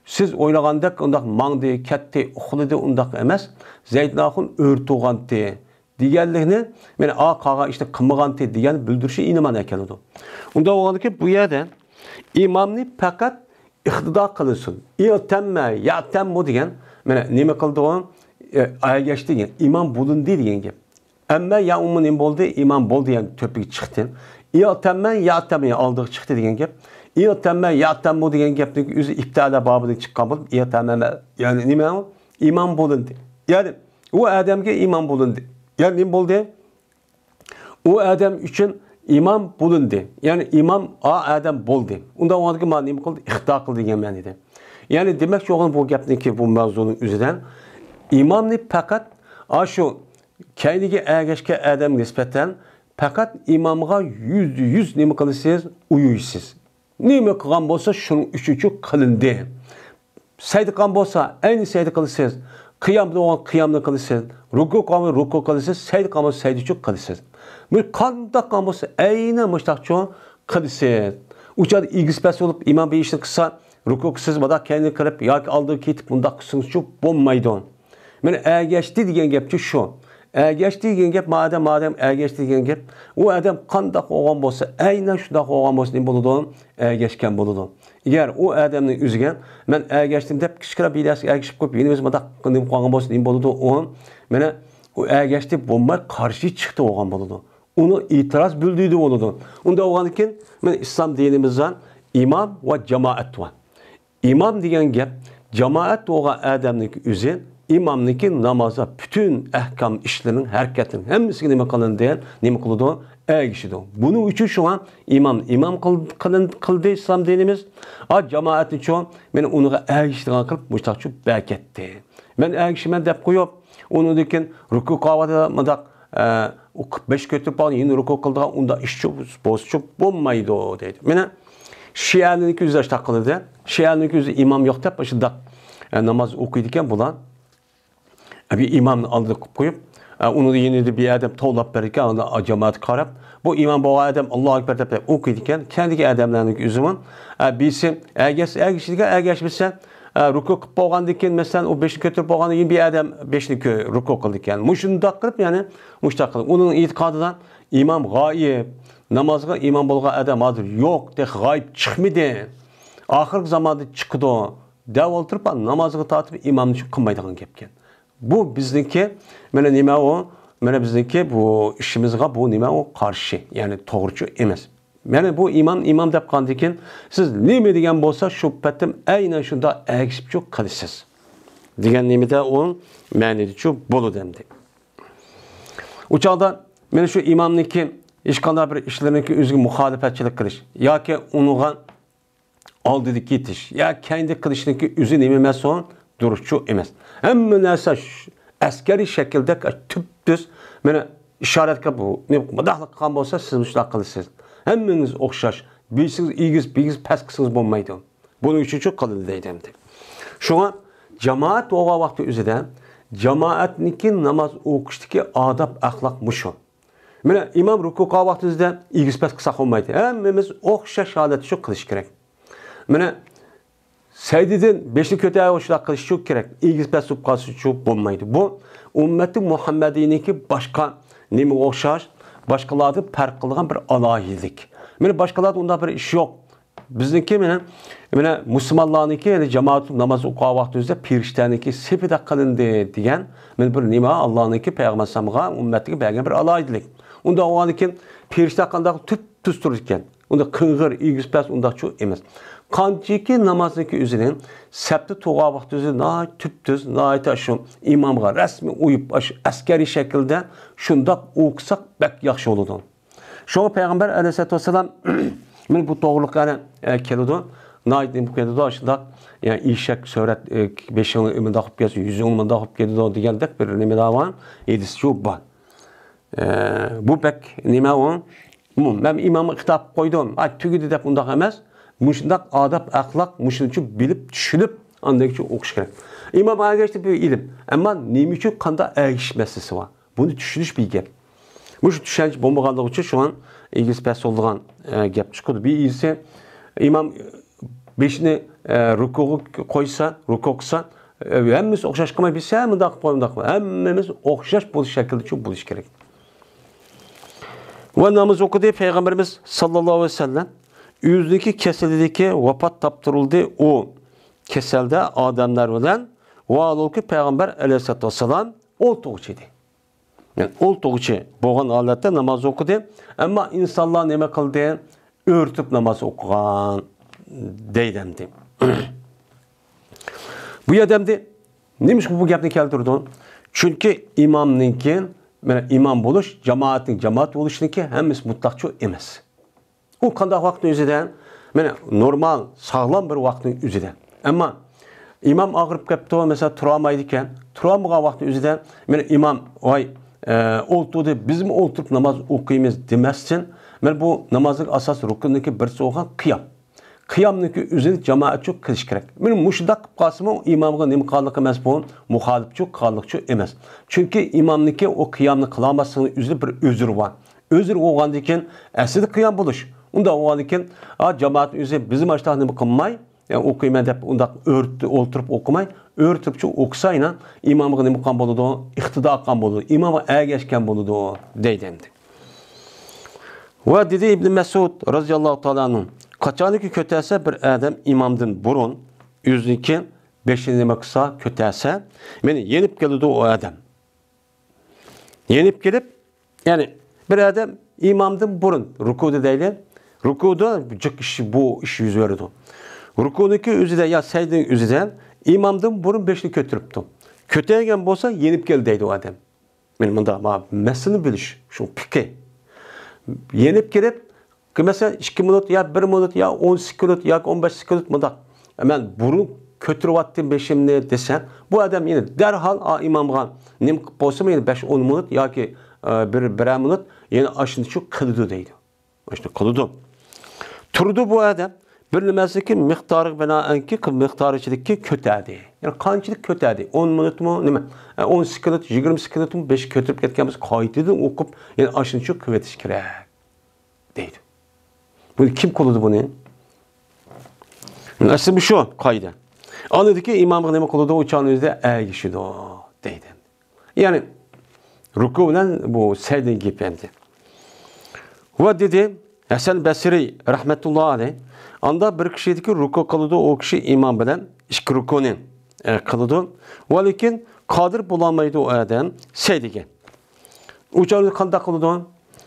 Siz o'ylagandek undaq mangdi, ketdi, uxladi undaq emas. Zayd nahun o'rtug'anti deganlikni, men a qolgan ishni qilmaganti degan bildirishi inaman ekanidi. Unda bo'lgandiki bu yerda imomni faqat iqtido qilinsin. I'tamma, ya'tammu degan mana nima qildi u? Ergashdi degan, imom bo'lindi degan gap. Amma ya ummu nima bo'ldi? Imom bo'ldi, ya'ni to'piga chiqdi. I'tamma, ya'tamma oldiga chiqdi degan gap. I'tamma, ya'tammu degan gapning o'zi ibtida bobidan chiqqan bo'lib, i'tamma ya'ni nima u? Imom bo'lindi. Ya'ni u odamga imom bo'lindi. Ya'ni nima bo'ldi? U odam uchun imom bo'lindi. Ya'ni imom a odam bo'ldi. Unda o'nga ma nima qildi? Ixto qildi degan ma'noda. Ya'ni demak shu bu gapniki bu mavzuning o'zidan imomni faqat shu kayniga ergashgan odam nisbatan faqat imomga 100% nima qilasiz? Uyuysiz. Nima qilgan bo'lsa shuning uchun qilindi. Saydi qilgan bo'lsa ayni saydi qilasiz. Qiyam bo'lgan qiyamni qilasiz. Ruku qilgan ruku qilasiz, saydi qilgan saydi uchun qilasiz. Bu qanday qilgan bo'lsa ayni mushtaqcha qilasiz. Uchar egiz past bo'lib imom bir ishni qilsa, ruku qilsiz, bada kayni qilib yoki oldiga ketib bundaq qilsangiz bo'lmaydi. Mana ergashdi degan gapchi shu. Ergashdi degan gap madam ergashdi degan gap, u odam qanday bo'lgan bo'lsa, aynan shunday bo'lgan bo'lsa nima bo'ladi? Ergashgan bo'ladi. Agar u odamning o'ziga men ergashdim deb kichkina bir narsaga ergashib qo'yib, yana o'zi bunday nima qilgan bo'lsa nima bo'ladi? U mana u ergashdi bo'lmay qarshi chiqdi bo'lgan bo'ladi. Uni e'tiroz bildirdi bo'ladi. Unda bo'lgandan keyin mana islom dinimizdan imom va jamoat bor. Imom degan gap jamoat bo'lgan odamning o'zi imomniki namozda butun ahkam ishlarining harakatining hammasiga nima qilindi, nima qiladi? Ergishidi. Buning uchun shu ham imom imom qildi islom dinimiz. A jamoat uchun men uniga ergishdigan qilib mushtaqchi bakatdi. Men ergishiman deb qo'yib, undan keyin ruku qavada mundaq o'qib besh ko'tarib olib, yana ruku qildigan unda ishchi bo'zchi bo'lmaydi deydi. Mana shianiki o'zi shunaqa qiladi. Shianiki o'zi imom yo'q deb shundoq namoz o'qiydi ekan bular. Bir imomni oldiga qilib qo'yib, uni yana bir odam tovlab berar ekan, uni jamoat qarab, bu imom bo'lgan odam Allohu akbar deb o'qiydi ekan, kendiga odamlarning o'zini birisi ergashsa, ergashmasa, ruku qilib bo'lgandan keyin, masalan, u beshni ko'tarib bo'lgandan keyin bir odam beshni ruku qildi ekan. Mushundoq qilib, ya'ni mushtaq qilib, uning e'tiqodidan imom g'oyib, namozga imom bo'lgan odam hozir yo'q, deb g'oyib chiqmadi. Oxirgi zamonda chiqdi. Deb o'tirib, namozga tortib imomni qilmaydigan gap ekan. Bu bizniki mana nima u? Mana bizniki bu ishimizga bu nima u qarshi, ya'ni to'g'richu emas. Mana bu imom imom deb qoldi ekan, siz nima degan bo'lsa shu patim aynan shunda ergishib qilasiz. Degan nimada u ma'nidichu bo'ladi endi. U chog'da mana shu imomniki hech qanday bir ishlarniki o'ziga muxolifatchilik qilish yoki uniga oldida ketish yo kendi qilishniki o'zi nima emas u? Durustchu emas. Hamma narsa askariy shaklda tub-tuz mana ishoratga bu mudahlik qilgan bo'lsa siz shunday qilasiz. Hammangiz o'xshash, bilsangiz egiz, bilsangiz past qilsangiz bo'lmaydi. Buning uchun shu qilindi deydi endi. Shunga jamoat bo'lgan vaqti o'zida jamoatniki namoz o'qishdagi odob axloq mushu. Mana imom ruku qilgan vaqtingizda egiz past qilsa bo'lmaydi. Hammamiz o'xshash holatda shu qilish kerak. Mana saydidan beshni ko'tarib shunday qilish shu kerak. Egiz past bo'lib qolsa shu bo'lmaydi. Bu ummati Muhammadiniki boshqa nimaga o'xshash, boshqalardan farq qilgan bir alohidlik. Mana boshqalarda unda bir ish yo'q. Bizniki mana musulmonlarniki, ya'ni jamoat namoz o'qigan vaqtimizda perishtaniki sepida qilindi degan mana bir nima Allohniki payg'ambar sollamga ummatiga bergan bir alohidlik. Unda o'g'anikin perishta qanday tub tuz turar ekan. Unda qing'ir, egiz past undaqchu emas. Qanchiki namozniki o'zining sapda tug'a vaqti o'zi tüp-tuz, shu imomga rasmiy uyib, askariy shaklda shundoq o'qisak bak yaxshi bo'ladi. Shu payg'ambar alayhisalotu vassalam men bu to'g'riliqqa keladi. Nima keladi shundoq, yani eshak surat beshingni imida qilib kelsa, yuzingni munda qilib ketadi degandek bir nima bor, hadis shu bor. Bu bak nima u? Men imomga xitob qo'ydim, tugadi deb undaq emas. Mushundaq odob, axloq, mushuni uchun bilib, tushunib, andan uchun o'qish kerak. Imom ergashdi bir ilm, ammo nima uchun qanday ergishish masalasi bor. Buni tushunish bir gap. Mushu tushunch bo'lmaganligi uchun shu an egiz past bo'lgan gap chiqdi. Bir isi imom beshini rukuga qo'ysa, ruku qilsa, hammasi o'xshash qilmay, biz ham bundoq qilib, bundoq qilib, hammamiz o'xshash bo'lish shaklida uchun bo'lish kerak. Va namoz o'qidi payg'ambarimiz sallallohu alayhi vasallam yüzdeki keseldeki vefat taptırıldı o keselde adamlar bilan va payg'ambar aleyhissalatu vesselam o'ltug'chi edi. Yani o'ltug'chi bo'lgan holatda namoz o'qidi, ammo insonlar nima qildi? Örtüp namoz o'qigan deydi. Bu yerda nima bu gapni keltirdi? Chunki imomninki, mana imom bo'lish, jamoatning jamoat bo'lishniki hammasi mutlaqchi emas. U qanday vaqtning o'zida, mana normal, sog'lom bir vaqtning o'zida. Ammo imom og'rib ketdi, masalan, tura olmaydi ekan, tura olmagan vaqtning o'zida, mana imom voy o'ltirdi, bizmi o'ltirib namoz o'qiymiz demasdan, mana bu namozning asos ruknniki birsi bo'lgan qiyom. Qiyomniki o'zini jamoatchi qilish kerak. Mana mushundaq qilib qolsimi, imomga nima qilganlik emas bu, muxolifchi qilganlikchi emas. Chunki imomniki o qiyomni qilolmasligini o'zida bir uzri bor. Uzr bo'lgandan keyin aslida qiyom bo'lish. Unda bo'lgandan keyin jamoat o'zi bizim ashta nima qilmay, yani o'qiyman deb undaq o'rtdi, o'ltirib o'qimay, o'rtibchi o'qisayna imomga nima qilgan bo'ladi? Iqtido qilgan bo'ladi, imomga ergashgan bo'ladi deydi endi. Va dedi Ibn Mas'ud roziyallohu taolo anhu, qachoniki ko'tarsa bir odam imomdan burun o'ziniki beshini nima qilsa ko'tarsa, meni yenib keladi u odam. Yenib kelib, ya'ni bir odam imomdan burun rukuda deyli, rukuda jiq ish, bu ish yuz beradi. Rukuniki o'zida ya sajdaning o'zida imomdan burun beshini ko'taribdi. Ko'targan bo'lsa yenib kel deydi u odam. Men bunda masalani bilish, shu fiqh. Yenib kelib, masalan 2 minut ya 1 minut ya 10 sekund ya 15 sekund bundaq men burun ko'taryaptim beshimni desa, bu odam yana darhol imomga nim qilib bo'lsa, yana 5-10 minut yoki bir minut yana ashuni shu qildi deydi. Ashuni qildi. Turdi bu odam bir nimasiki miqdori binoanki miqdori ichidagi ko'tardi. Ya'ni qanchalik ko'tardi? 10 minutmi, nima? 10 sekund, 20 sekundmi 5 ko'tarib ketganmiz, qaytadan o'qib, yana ashuni shu qilib etish kerak deydi. Buni kim qiladi buni? Aslida shu qoida. Anladiki imomga nima qiladi? U chon o'zida ergishidi deydi. Ya'ni ruku bilan bu sajda gap endi. Va dedi Hasan Basriy rahmatullohi alayh, anda bir kishi ediki ruku qiladi, u kishi imom bilan ikki rukuni qiladi. Va lekin qodir bo'lolmaydi u odam sajdaga. U chon qanday qiladi?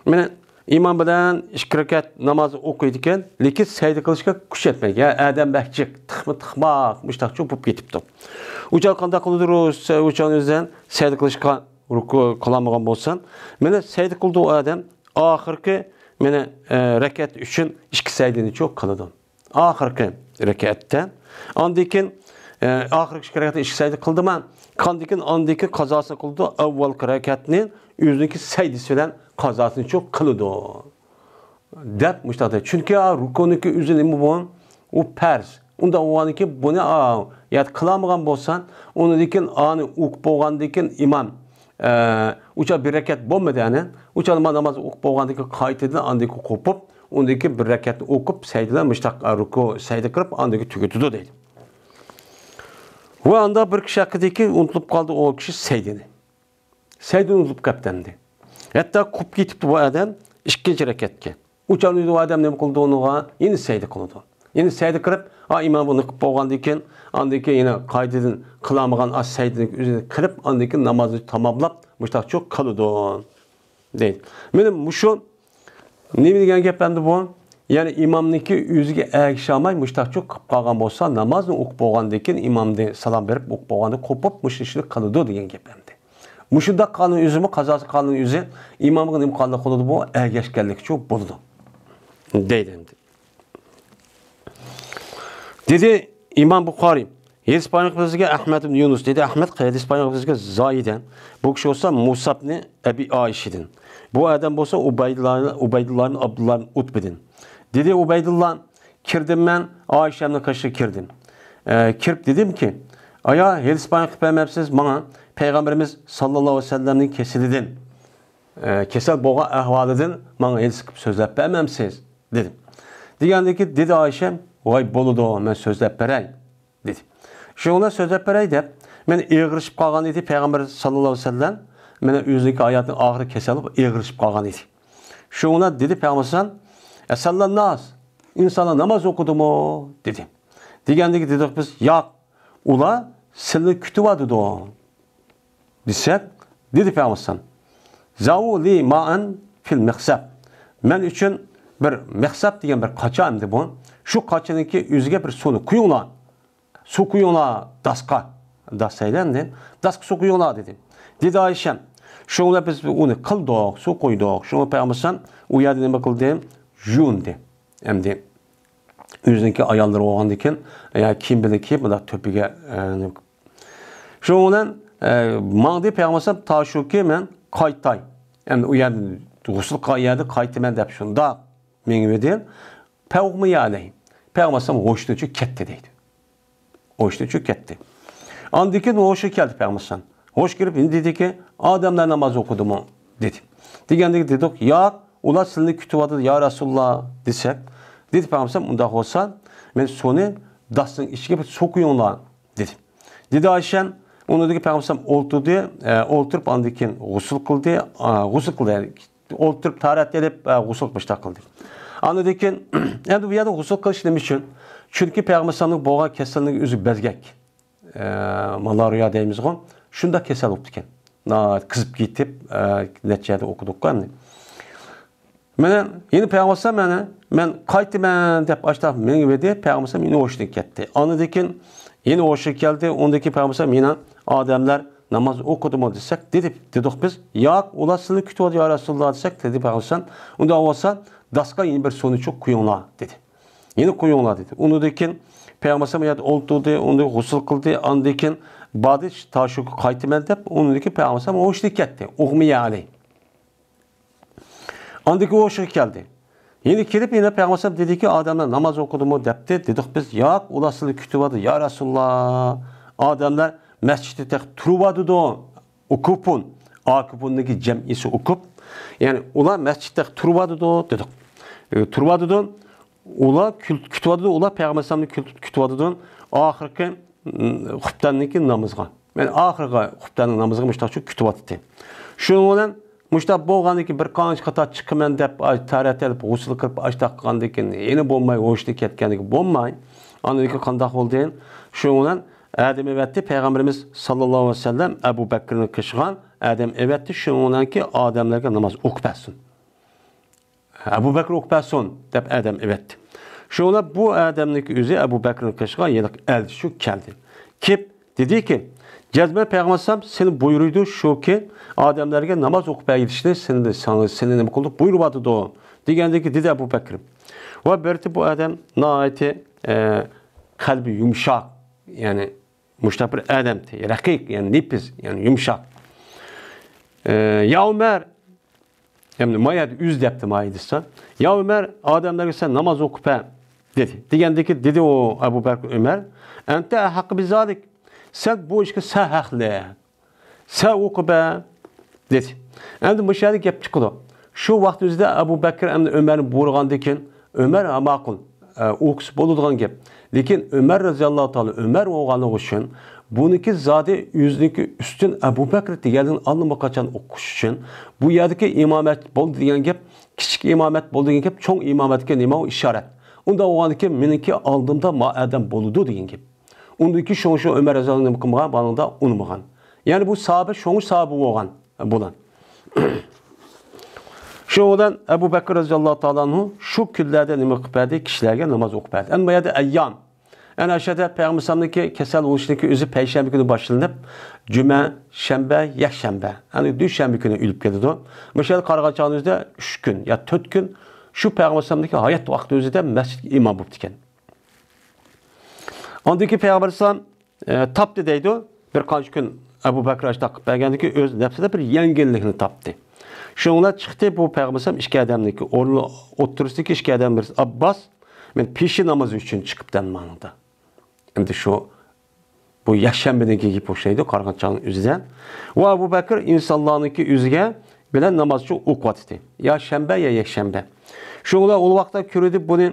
Mana imom bilan ikki rakat namoz o'qiydi ekan, lekin sajda qilishga kuch yetmaydi. Ya adam bakchiq, tiqma tiqmoq, mushtaqchi bo'lib ketibdi. U chon qanday qiladi? U chon o'zidan sajda qilishga ruku qilolmagan bo'lsa, mana sajda qildi u odam oxirgi mana rakat uchun ikki sajdani cho'q qiladi. Oxirgi rakatda. Undan keyin oxirgi ikki rakatda ikki sajda qildimi? Qandan keyin undan keyin qazosini qildi. Avvalgi rakatni o'ziniki sajdasi bilan qazosini cho'q qiladi. Deb mushtaqda. Chunki rukuniki o'zi nima bu? U farz. Unda o'ganiki buni ya qilolmagan bo'lsan, undan keyin ani o'qib bo'lgandan keyin imom ucha bir rakat bo'lmadi yani. Ucha namoz o'qib bo'lgandan keyin qaytadan undan keyin qo'pib, undan keyin bir rakatni o'qib, sajdadan mushtaq ruku sajda qilib, undan keyin tugatadi deydi. Va unda bir kishi haqidagi unutilib qoldi o kishi sajdani. Sajdani unutilib qoldi. Hatto quvib ketibdi bu odam ikkinchi rakatga. Ucha u odam nima qildi uniga? Yana sajda qildi. Yana sajda qilib, imom buni qilib bo'lgandan keyin, undan keyin yana qaytadan qilolmagan sajdani o'zini qilib, undan keyin namozni tamomlab, mushtaq cho'q qiladi deydi. Mana shu nima degan gap endi bu? Ya'ni imomniki o'ziga ergasholmay mushtaqcha qilib qolgan bo'lsa, namozni o'qib bo'lgandan keyin imomni salom berib o'qib bo'lganda qo'pib mush ishni qiladi degan gap endi. Mushunda qonun o'zimi qazosi qonun o'zi imomga nima qanday qiladi bu ergashganlikchi bo'ladi. Deydi endi. Dedi İmam Buxoriy hadis payg'ambarimizga Ahmad ibn Yunus dedi. Ahmad hadis payg'ambarimizga Zoidan. Bu kishi bo'lsa Musabni Abi Oishidan. Bu odam bo'lsa Ubaydullohni Abdullohni Utbidan. Dedi Ubaydulloh kirdim men Oyshamni qashiga kirdim. Kirib dedimki, aya hadis payg'ambar bermabsiz mana Peygamberimiz sallallohu alayhi vasallamning kesilidan, kesal bo'lgan ahvolidan mana hadis qilib so'zlab bermamsiz dedim. Degandiki dedi Ayşem, voy bo'ladi, men so'zlab beray dedi. Shunga so'zlab beray deb, men eg'irishib qolgan edi Peygamber sallallohu alayhi vasallam, meni o'ziniki hayotining oxiri kesal bo'lib eg'irishib qolgan edi. Shunga dedi Peygamber sallallohu nas, insonlar namoz o'qidimi dedi. Degandiki dedik biz, yo'q, ular sizni kutyapti desak, dedi Peygamber zavu li ma'an fil mihsab. Men uchun bir mihsab degan bir qacha endi bu. Shu qachaniki o'ziga bir suvni quyinglar. Suv quyinglar dasqa. Dasaylandı. Dasqa suv quyinglar dedi. Dedi Ayşem. Shunga biz uni qildik, suv qo'ydik. Shunga Peygamber u yerda nima qildi? Yuvindi. Endi o'ziniki ayollari bo'lgandan keyin, ya kim bildi bular to'piga shu bilan mangdi Peygamber ta shuki men qaytay. Endi u yerda g'usl qilgan yerda qaytaman deb shunda mengvedi. Peygamber Peygamber g'o'shni ketdi deydi. G'o'shni ketdi. Andan keyin g'o'shi keldi Peygamber. G'o'sh kirib dediki, odamlar namoz o'qidimi dedi. Degandek dedik, yo'q, ular sizni kutyapti ya Rasululloh desak, dedi Peygamber undaq bo'lsa, men suvni dasning ichiga bir suv quyinglar dedi. Dedi Ayşem, uni Peygamber o'ltirdi, o'ltirib andan keyin g'usl qildi, g'usl qildi, o'ltirib tarat edib g'usl qilishda qildi. Andan keyin endi bu yerda g'usl qilish nima uchun? Chunki Peygamberning bo'lgan kasalligi o'zi bezgak. Malariya deymiz-ku. Shunda kasal bo'libdi ekan. Qizib ketib, necha yerda o'qidik-ku endi. Mana yana Peygamber mana men qaytaman deb ashlab menga dedi, Peygamber meni o'shdan ketdi. Andan keyin yana o'sha keldi, undagi Peygamber meni odamlar namoz o'qidimi desak, dedi, dedik biz, yo'q, ular sizni kutyapti ya Rasululloh desak, dedi Peygamber. Unda bo'lsa, dasqa yana bir suvni cho'q quyinglar dedi. Yana quyinglar dedi. Undan keyin Peygamber yerda o'ltirdi, unda g'usl qildi, andan keyin badi tashu qaytaman deb, undan keyin Peygamber o'shdan ketdi. O'g'miya alay. Andaki o'sha keldi. Yine kirib yine Peygamber dedi ki odamlar namoz o'qidimi debdi. Dedik biz, yo'q, ular sizni kutyapti ya Rasululloh. Odamlar masjidda turyapti ukupun. Akupunniki jamisi ukup. Ya'ni ular masjidda turyapti dedik. Turyapti. Ular kutyapti, ular Peygamberni kutyapti. Oxirgi xuftanniki namozga. Ya'ni oxirgi xuftanning namoziga mushtaqchi kutyapti. Shuning bilan mushtaq bo'lgandan bir qancha qator chiqaman deb tarat elib g'usl qilib ashtaq qilgandan keyin yana bo'lmay o'shda ketganligi bo'lmay, andan keyin qandoq bo'ldi? Shuning bilan Adam evatdi Peygamberimiz sallallohu alayhi vasallam Abu Bakrni qishgan Adam evatdi shuning bilanki odamlarga namoz o'qib bersin. Abu Bakr o'qib bersin deb Adam evatdi. Shu bilan bu odamniki o'zi Abu Bakrni qishgan yiliq elchi shu keldi. Kep dediki, Cezme Peygamber seni buyurdu şu ki adamlarga namaz o'qib berishni seni nima qildi buyuryapti do degandiki dedi Abu Bakr. Va berti bu odam nihoyatda qalbi yumshoq, ya'ni mushtaq bir odamdi, raqiq, ya'ni nefis, ya'ni yumshoq. Ya Ömer, ya'ni mayat üz debdi maydisa. Ya Ömer odamlarga sen namoz o'qib ber dedi. Degandiki dedi o Abu Bakr Ömer, ente haqqı bizalik. Sen bu ishga sen haqli. Sen o'qib ber dedi. Endi bu yerda gap chiqdi. Shu vaqt o'zida Abu Bakr endi Ömerni buyurgandan keyin Ömer ma'qul o'qis bo'ladigan gap. Lekin Ömer roziyallohu taolo Ömer bo'lganligi uchun buniki zodi o'ziniki ustun Abu Bakr deganini allaqachon o'qish uchun bu yerdagi imomat bo'ldi degan gap, kichik imomat bo'ldi degan gap, cho'ng imomatga nima u ishorat. Unda bo'lganiki meniki oldimda ma'adam bo'ladi degan gap. Undaki şoňşu Ömer razıyallahu anh qilmagan, banında unmagan. Ya'ni bu sahabe şoňşu sahabe bo'lgan bulan. Şundan Ebu Bekir radıyallahu ta'ala anhu şu günlerde nima qilib berdi? Kishilarga namoz o'qib berdi. Endi bu yerda ayyam. Yani aşağıda Peygamber kesel oluşundaki özü Perşembe günü başlanıp Cuma, Şembe, Yakşembe. Yani Düşembe günü ölüp ketdi. Mesela qarag'an o'zida 3 kun ya 4 kun shu Peygamber hayot vaqti o'zida masjidga imom bo'libdi ekan. Ondaki Peygamber tapdi deydi. Bir qancha kun Ebu Bakr ashta qilib bergandiki o'z nafsida bir yengillikni topdi. Shunga chiqdi bu Peygamber ikki odamniki o'rni o'ttirishdiki ikki odam birisi Abbas men peshi namozi uchun chiqibdan ma'noda. Endi shu bu yakshanbadagi gap o'xshaydi qaragan chog'ning o'zida. Va Abu Bakr insonlarniki o'ziga bilan namozchi o'qiyotdi. Ya shanba ya yakshanba. Shunga u vaqtda ko'rdi buni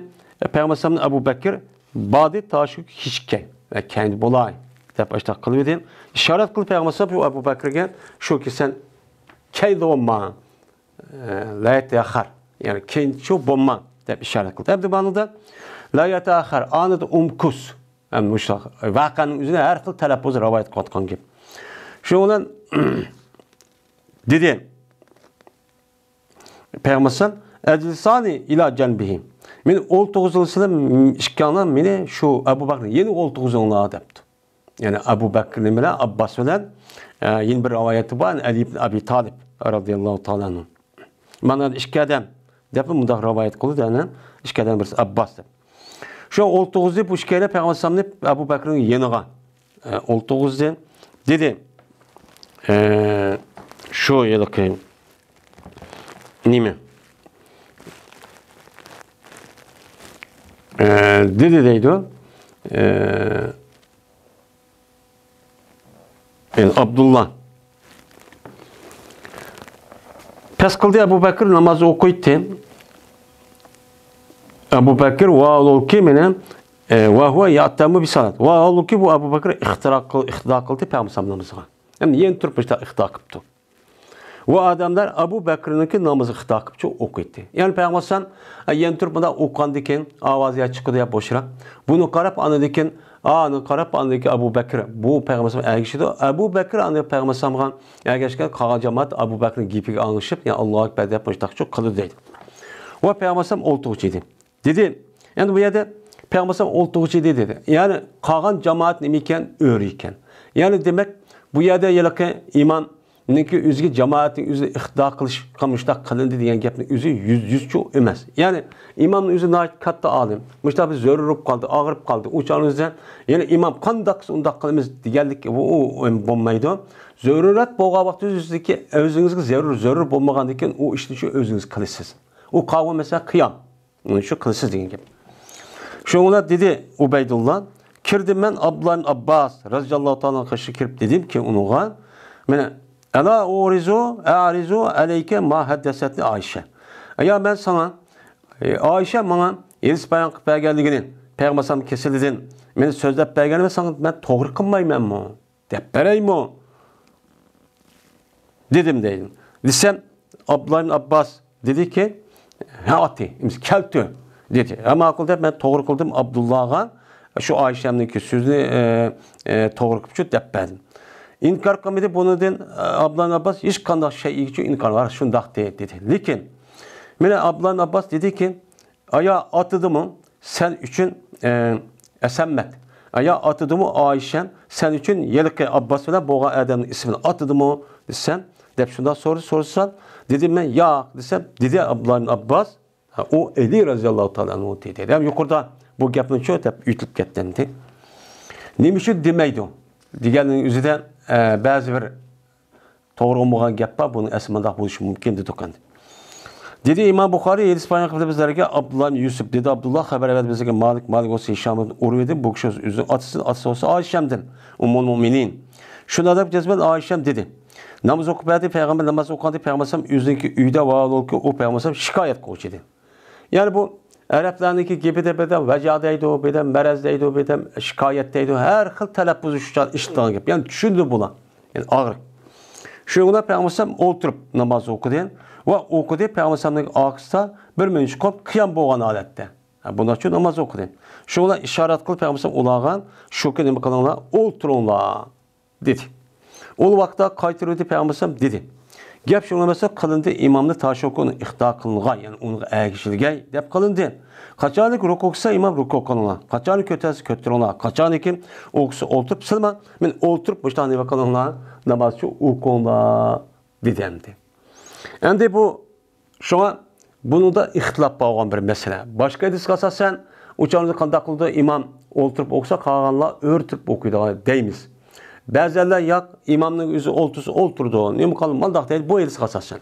Peygamber Abu Bakr badi tashu kechikkan va kendi bo'lay deb ashta qilib edi. İşaret qilib Peygamber bu Abu Bakrga shuki sen keydi olma la yetahar yani keyin bo'lma deb işaret qildi. Endi ma'noda la yetahar anida umkus. Yani muştaq vaqaning o'zini har xil talaffuz rivoyat qilayotgan gap. Shu bilan dedi Peygamber eclisani ila janbihi. Men o'ltug'izilsini ikkana meni shu Abu Bakr yeni o'ltug'izinglar debdi. Yani Abu Bakr bilan Abbas bilan yeni bir rivoyati bor Ali ibn Abi Talib radhiyallohu ta'ala anhu. Mana ikki odam deb bundaq rivoyat qildi, yani ikki odam birisi Abbas deb. Şu o'ltug'izdi bu ishkayla Peygamber Abu Bakrning yeniga o'ltug'izdi dedi. Şu yilqi nima? Dedi deydi. Abdullah. Pes qildi Abu Bakr namazı o'qiydi. Abu Bakr va olki menen va huwa ya'tamu bi salat. Va olki bu Abu Bakr ixtira qildi Peygamber namazıga. Hem yeni turib ixtira qilibdi. Va odamlar Abu Bakrniki namazı ixtira qilib o'qiydi. Yani Peygamber yeni turib bunda o'qigandan keyin ovozi chiqdi deb boshroq. Buni qarab anadikin, anı qarab anadiki Abu Bakr bu Peygamber ergishidi. Abu Bakr anı Peygamberga ergashgan qolgan jamoat Abu Bakrning gapiga anglashib, yani Allohu akbar deb mushtaqchi qildi deydi. Va Peygamber o'ltug'chi edi. Dedi. Yani bu yerda Peygamber o'ltug'chi dedi. Yani qolgan jamoat nima ekan? O'ri ekan. Yani demak bu yerda yilqi iymon niki o'ziga jamoatning o'zi ixtido qilish mushtaq qilindi degan gapning o'zi yuz-yuzchu emas. Yani imomning o'zi nihoyat katta olim. Mushtaq zarur bo'lib qoldi, og'rib qoldi. O'shaning o'zidan ya'ni imom qandoq qilsa undaq qilamiz deganlik u bo'lmaydi. Zarurat bo'lgan vaqtda o'zingizniki o'zingizga zarur bo'lmagandan keyin u ishni shu o'zingiz qilasiz. U qavm masalan qiyom. Uni shu qilasiz degan gap. Shunga dedi Ubaydulloh, kirdim men Abdulloh ibn Abbas radhiyallohu ta'ala qarshi kirib dedim ki uningga mana Ela urizu a'rizu aleyke ma haddesatni Ayşe. Ya ben sana Ayşe bana hadis bayan qilib berganligini, Peygamber kesildin, meni so'zlab berganini sana ben to'g'ri qilmaymanmi deb beraymi dedim dedim. Desem Abdullah ibn Abbas dedi ki ha ati, keltü dedi. Ama akıl deb ben to'g'ri qildim Abdullah'a şu Ayşem'deki sözünü to'g'ri qilib deb berdim. İnkar qilmadi bunu Abdullah ibn Abbas hiç qanday şey uchun inkor var shundoq dedi. Lekin meni Abdullah ibn Abbas dedi ki aya atıdımı sen uchun esenmet. Aya atıdımı Ayşem sen uchun yilqi Abbas bilan bo'lgan odamning ismini atıdımı desem deb shundoq so'rasa dedim men yo'q desem dedi Abdullah ibn Abbas o Eli radhiyallohu ta'ala anhu dedi. Yani yuqorida bu gapni shu deb yutilib ketdi. Nima uchun demaydi deganning o'zidan ba'zi bir to'g'ri bo'lmagan gap bor, buni asli bundoq bo'lishi mumkin dedi. Dedi İmam Buxoriy hadis bayon qildi bizlarga Abdulloh Yusuf dedi Abdulloh xabar berdi bizga Malik, Malik olsa Hisham ibn Urva bu kishi o'zi otasi, otasi olsa Ayşem'dir. Ummul Mu'minin. Shunda deb jazman Ayşem dedi. Namoz o'qib berdi, payg'ambar namoz o'qiganda payg'ambar o'ziniki uyda va u payg'ambar shikoyat qiluvchi edi. Yani bu Araplarniki gapida birdan vaja deydi, birdan maraz deydi, birdan shikoyat deydi. Har xil talaffuzi shu ishdan gap. Yani tushundi bular. Yani og'riq. Shunga payg'ambar o'tirib namoz o'qidi va o'qidi payg'ambarning orqasida bir minut qolib qiyam bo'lgan holatda. Bundan uchun namoz o'qidi. Shunga ishorat qilib payg'ambar ularga shu nima qilinglar, o'ltiringlar dedi. O vaqtda qaytardi payg'ambar dedi. Gap şuna mesela qılındı imamны taşokunu ihta qılınğa, yani onu əgişilgey dep qılındı. Qaçanık ruku okusa imam ruku qılınğa, qaçanık kötəsi kötürünğa, qaçanık okusa olturup sılma, men olturup muştani qılınğa, namazçı okunğa dedemdi. Endi bu şuna bunu da ihtilaf bağlan bir mesele. Başka hadis asasen uçağınızı qandaq qıldı imam olturup okusa qalğanlar örtüp okuydu deymiz. Bəzələr yak imamın yüzü oltursa olturdu. Ne mi mandaq değil bu hadis asasen.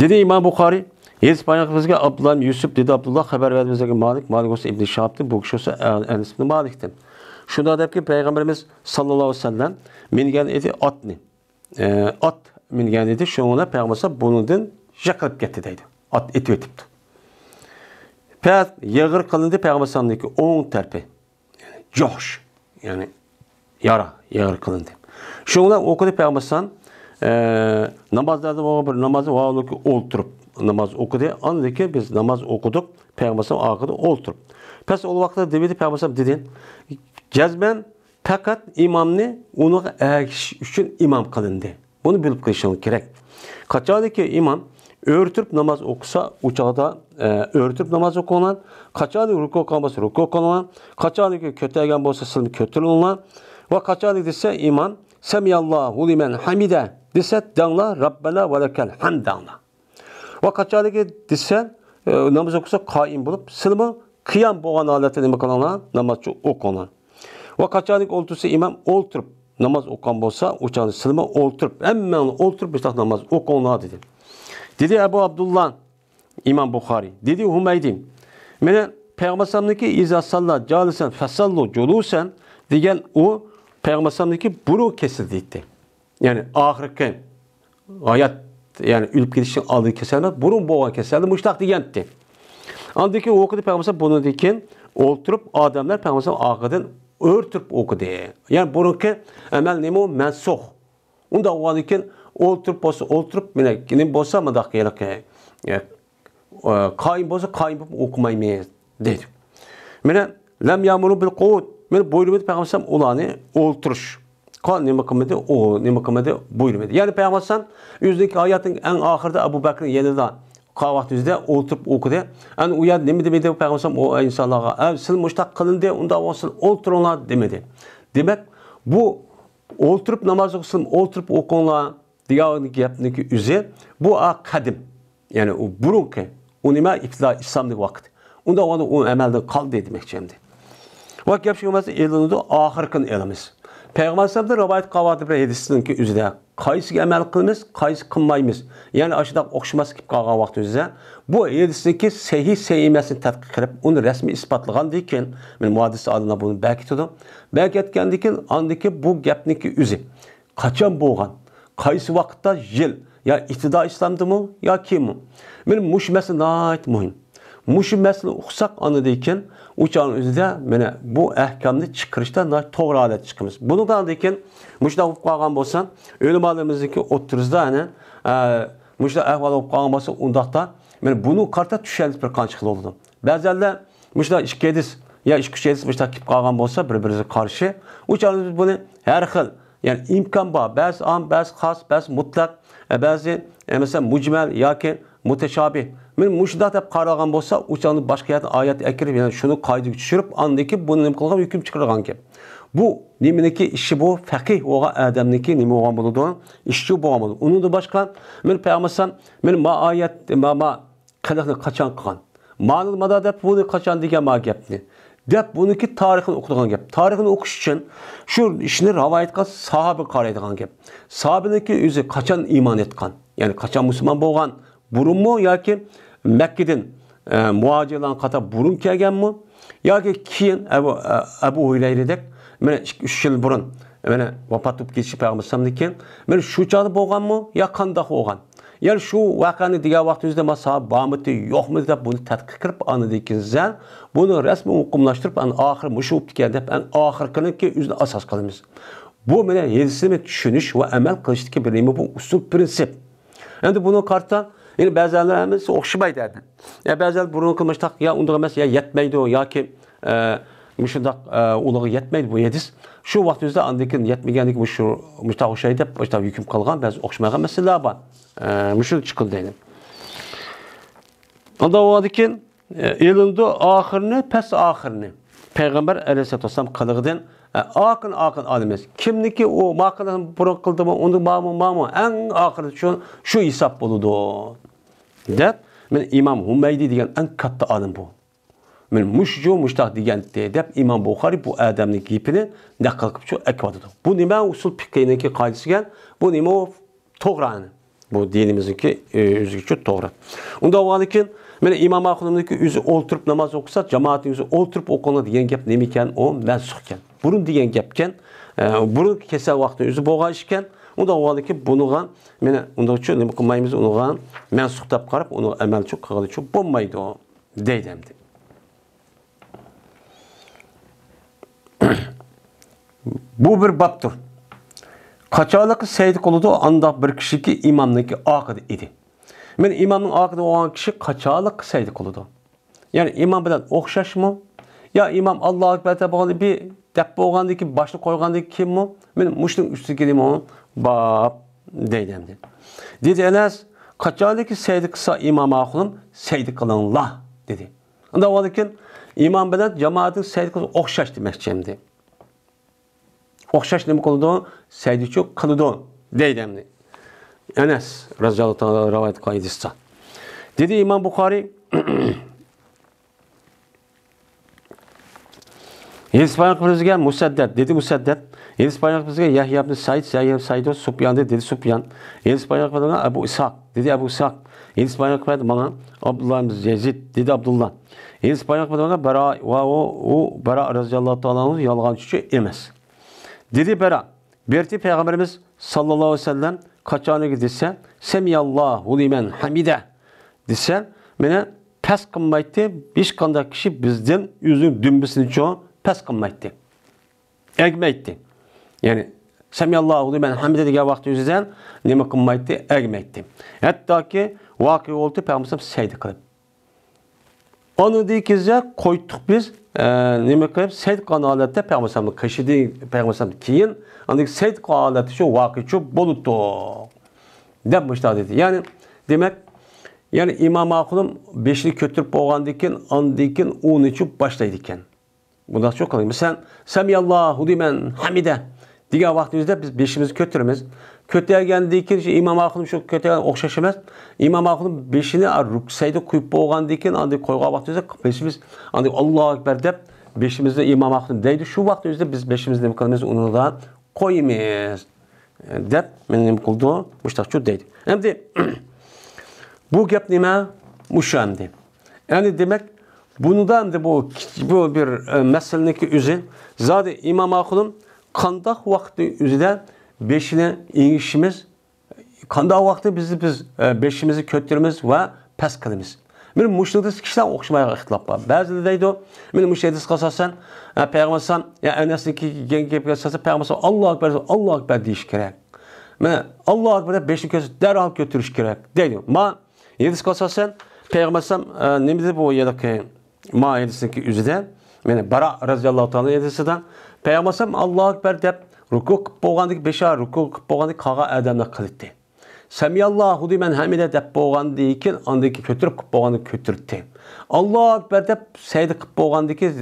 Dedi İmam Bukhari, Hadis bayan bizge Abdullah Yusuf dedi Abdullah haber verdi bizge Malik, Malik olsa İbn Şahab'dı, bu kişi olsa Enes ibn Malik'ti. Şunda deb ki Peygamberimiz sallallahu aleyhi ve sellem mingan edi atni. At mingan edi. Şuna Peygamber bunundan yakılıp gitti dedi. At eti ötüptü. Pət yığır qılındı Peygamber sallallahu 10 tərpi. Yani coş. Yani yara yığır qılındı. Şuna okudu Peygamber sallallahu namazlarda bir namazı var ki olturup namaz okudu. Anladı ki biz namaz okuduk. Peygamber sallallahu arkada olturup. Pes o vaxtda dedi Peygamber dedi. Cezben fakat imamni onu üçün imam qılındı. Bunu bilip qilishing kerak. Qaçanki imam örtüp namaz okusa uçaqda örtüp namaz okunan, qaçanki ruku qılmasa ruku qılınan, qaçanki kötərgən bolsa silmi kötürülünan və qaçanki dese imam Semiyallahu limen hamide dese danla Rabbena ve lekel hamd danla. Və qaçanki dese namaz okusa qaim bulup silmi kıyam boğan aleti nima qılana namazçı okunan. Və qaçanki oltursa imam olturup namaz okan bolsa uçağını silmi olturup hemen olturup bir namaz okunan dedi. Dedi Ebu Abdullah İmam Bukhari. Dedi Hümeydi. Mene Peygamber sallallahu İza salla calisen fesallu culusen degan o Peygamber sallallahu bunu kesildi. Yani ahirki hayat yani ölüp gidişin aldığı kesilmez. Burun boğan kesildi. Muştak deganti. Andaki okudu Peygamber bunu dekin olturup adamlar Peygamber arkadan örtüp okudu. Yani bununki emel nemo mensuh. Onda o dekin olturup bolsa olturup mine kim bolsa mı dakika kaim bolsa kaim okumaymayız dedi. Mine lem yamuru bil kuvvet. Mine buyurmadı Peygamber ulanı olturuş. Kal ne makamıydı o ne makamıydı buyurmadı. Yani Peygamber yüzdeki hayatın en ahirde Ebu Bekir'in yanında kahvaltı yüzde oturup okudu. En uyan ne mi demedi Peygamber o insanlara sil muştak kılındı onda olsun oturunlar demedi. Demek bu oturup namaz okusun oturup okunlar diğer gapniki üzeri bu kadim. Yani o burunki o nima iftida İslam'daki vakit. Onda onu o emelde kaldı demekçi şimdi. Bak gap şu olmasa elini ahirkin elimiz. Peygamber sallallahu rivayet qavatı bir hadisinin üzeri qaysi emel qilamiz, qaysi qilmaymiz. Yani aşıda o'xshamas kelib qolgan vaqt o'zida bu hadisniki sahih sahih tadqiq qilib, uni rasmiy isbotlagandan keyin men muhaddis olimlar buni berkitdi. Berkitgandan keyin andiki bu gapniki o'zi qachon bo'lgan, qaysi vaqtda yil ya iqtido İslamdimi ya kimmi? Men mush masala nihoyat muhim. Mush masala uqsaq anıdayken uçağın özüde mene bu ahkamni chiqarishda nihoyat to'g'ri holat chiqamiz. Bundan keyin mushda bo'lib qolgan bo'lsa, o'lim olamimizniki o'ttirizda ana mushda ahvol bo'lib qolgan bo'lsa, undaqda men bunu qarta tushunib bir qancha xil bo'ldi. Ba'zanlar mushda ikki hadis ya ikki uch hadis mushda kelib qolgan bo'lsa, bir-biriga qarshi, uçağın buni har xil yani imkan bor. Ba'zi am, ba'zi xos, ba'zi mutlaq, ba'zi mesela mujmal yoki mutashabih. Men muşda deb qaragan bo'lsa, uçağını başqa yerdan oyat akirib, yani şunu qaydiga tushirib, andaki buni nima qilgan hukm chiqargan gap. Bu nimaniki ishi bu faqih o'g'a odamniki nima bo'lgan bo'ladi? Ishchi bo'lgan bo'ladi. Undan boshqa men payg'ambar men ma oyat ma qiliqni qachon qilgan? Ma'ni mada deb buni qachon degan ma gapni. Deb buniki tarixini o'qidigan gap. Tarixini o'qish uchun shu ishni rivoyat qilgan sahoba qaraydigan gap. Sahobaniki o'zi qachon iymon etgan? Ya'ni qachon musulmon bo'lgan? Burunmu yoki Mekke'den muhacirler qatar burun kelganmi yoki keyin Ebu Hureyre'dek mana 3 yil burun mana vafot bo'lib ketishi payg'ambar alayhissalomdan mana shu chog'da bo'lganmi yo qandoq bo'lgan? Yani şu vaqani degan vaqt o'zida masalan bormidi yo'qmi deb buni tadqiq qilib anidan keyin zan buni rasmiy muqimlashtirib an oxir mushu bo'libdi deb an oxirginiki o'zini asos qilamiz. Bu mana hadisni tushunish va amal qilishdagi bir nima bu usul prinsip. Endi buni qarta yani ba'zanlarimiz o'xshamaydi. Ya ba'zan burun qilmishaq ya undaq emas ya yetmaydi yoki Muşundaq ulığı yetmeydi bu hadis. Şu vaqt özüdə andakı yetmegənlik muşu muştaq oxşaydı deb muştaq hukm qilgan ba'zi o'xshamagan masalalar bor. Muşu chiqildi deydi. Unda bo'ladikin elindi oxirini past oxirini payg'ambar alayhissalatu vassalam qilig'idan oqin oqin olamiz. Kimniki u maqilini burun qildimi, uni mamu mamu eng oxiri shu hisob bo'ladi deb men İmam Humaydi degan eng katta olim bu. Men mushju mushtaq degan deb İmam Buxoriy bu odamning gapini naql qilib shu aytyapti. Bu nima usul fiqhiniki qoidasiga, bu nima to'g'ri. Bu dinimizniki o'ziga to'g'ri. Unda bo'lgandan men İmam Ahmedniki o'zi o'ltirib namoz o'qisa, jamoatning o'zi o'ltirib o'qiladi degan gap nima ekan? U mansux ekan. Burun degan gapkan, burun kasal vaqtida o'zi bo'lgan ish ekan. Unda bo'lgandan buniga meni unda uchun nima qilmaymiz, uniga mansux deb qarab, uni amalchi qilgani bo'lmaydi deydi endi. Bu bir bobdir. Qachonligi sayd qiladi andaq bir kishiki imomniki oqida edi. Men imomning oqida bo'lgan kishi qachonlik sayd qiladi. Ya'ni imom bilan o'xshashmi? Ya imom Allohu akbar deb bo'lganda bir deb bo'lgandiki boshni qo'ygandiki kimmi? Men mushning ustiga nima bob deydi endi. Dedi Anas, qachonligi sayd qilsa imom oxunim sayd qilinglar dedi. Unda bo'lgan imom bilan jamoatning sayd qilishi o'xshash demoqchi endi. O'xshash nima qiladi? Saydichu qiladi deydi endi. Anas roziyallohu taolo rivoyat qilgan. Dedi İmam Buxoriy Hadis bayon qilib bizga Musaddad dedi Musaddad. Hadis bayon qilib bizga Yahya ibn Said, Yahya ibn Said Sufyan dedi Sufyan. Hadis bayon qilib Abu Ishaq dedi Abu Ishaq. Hadis bayon qilib mana Abdullah ibn Yazid dedi Abdullah. Hadis bayon qilib mana Bara va u Bara roziyallohu taolo anhu yolg'onchi emas. Dedi Bara, berti Peygamberimiz sallallahu aleyhi ve sellem qachonligi desa, Semiyallahu limen hamide desa, meni past qilmaydi, hech qanday kishi bizdan o'zining dumbisini cho'ng past qilmaydi. Egmaydi. Ya'ni Semiyallahu limen hamide degan vaqt o'zidan nima qilmaydi, egmaydi. Hattoki voqea bo'ldi, Payg'ambarimiz saydi qilib. Onu deykiza qo'ydik biz, nima qilib sayd qilgan holatda Payg'ambarimizni qishidi, Payg'ambarimiz keyin andaki sayd qilgan holati shu voqea shu bo'ldi. Deb mushtaq dedi. Ya'ni demak, ya'ni İmam Ahmed'in beshini ko'tarib bo'lgandan keyin, andan keyin uni chu boshlaydi ekan. Bundan çok qiling. Masalan, Semiyallahu limen hamide degan vaqtimizda biz beshimizni ko'taramiz. Ko'targandan keyin shu İmam Ahmed shu ko'targan o'xshash emas. İmam Ahmed beshini ruksayda qo'yib bo'lgandan keyin, andan qo'ygan vaqtimizda beshimiz andan Allohu akbar deb beshimizni İmam Ahmed deydi. Shu vaqtimizda biz beshimizni nima qilamiz? Uni da qo'yamiz deb men nima qildi? Mushtaqchu deydi. Endi bu gap nima? Mushu endi. Ya'ni demak, buni da endi bu bir masalaniki o'zi zodi İmam Ahmed qandaq vaqtni o'zida beshini engishimiz, qandaq vaqtda bizni biz beshimizni ko'taramiz va past qilamiz. Men mushularda kishilar o'xshamaydigan ixtilof bor. Ba'zilar deydi, men mushu hadisga asosan payg'ambar ya Anasniki gapga asosan payg'ambar Allohu akbar, Allohu akbar deyish kerak. Mana Allohu akbar deb beshini ko'tarib darhol ko'tarish kerak deydi. Ma hadisga asosan payg'ambar nima deb bu yerda ma hadisniki o'zida mana Bara roziyallohu taolo hadisidan payg'ambar Allohu akbar deb ruku qilib bo'lgandek besha ruku qilib bo'lgandek qolgan odamlar qildi. Semiyallahu limen hamide deb bo'lgandan keyin andaki ko'tarib qilib bo'lganda ko'tardi. Allohu akbar deb saydi qilib bo'lgandan keyin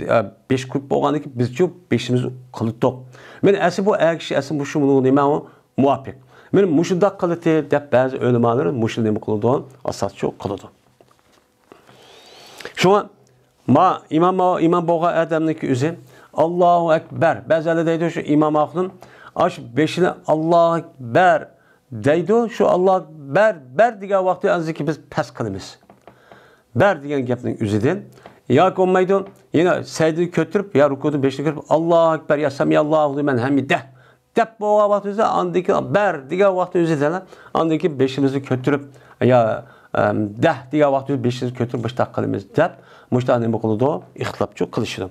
besh qo'yib bo'lgandan keyin biz chu beshimizni qildik. Men asli bu kishi asli mushu nima u muvofiq. Men mushundaq qildi deb ba'zi ulamolar mushu nima qildi, asoschi qildi. Shunga ma imom bo'lgan odamniki o'zi Allohu akbar. Ba'zilar deydi shu İmam Ahmed'in aş beshini Allohu akbar deydi. Shu Allohu akbar ber degan vaqtda aziki biz past qilamiz. Ber degan gapning o'zidan yoki bo'lmaydi, yana saydini ko'tarib ya rukudan beshini ko'tarib Allohu akbar ya samiyallohu limen hamide deb bo'lgan vaqt o'zida andiki ber degan vaqt o'zida andiki beshimizni ko'tarib ya dah degan vaqt o'zida beshimizni ko'tarib mushtaq qilamiz deb mushtaq nima qiladi? Ixtilofchi qilishadi.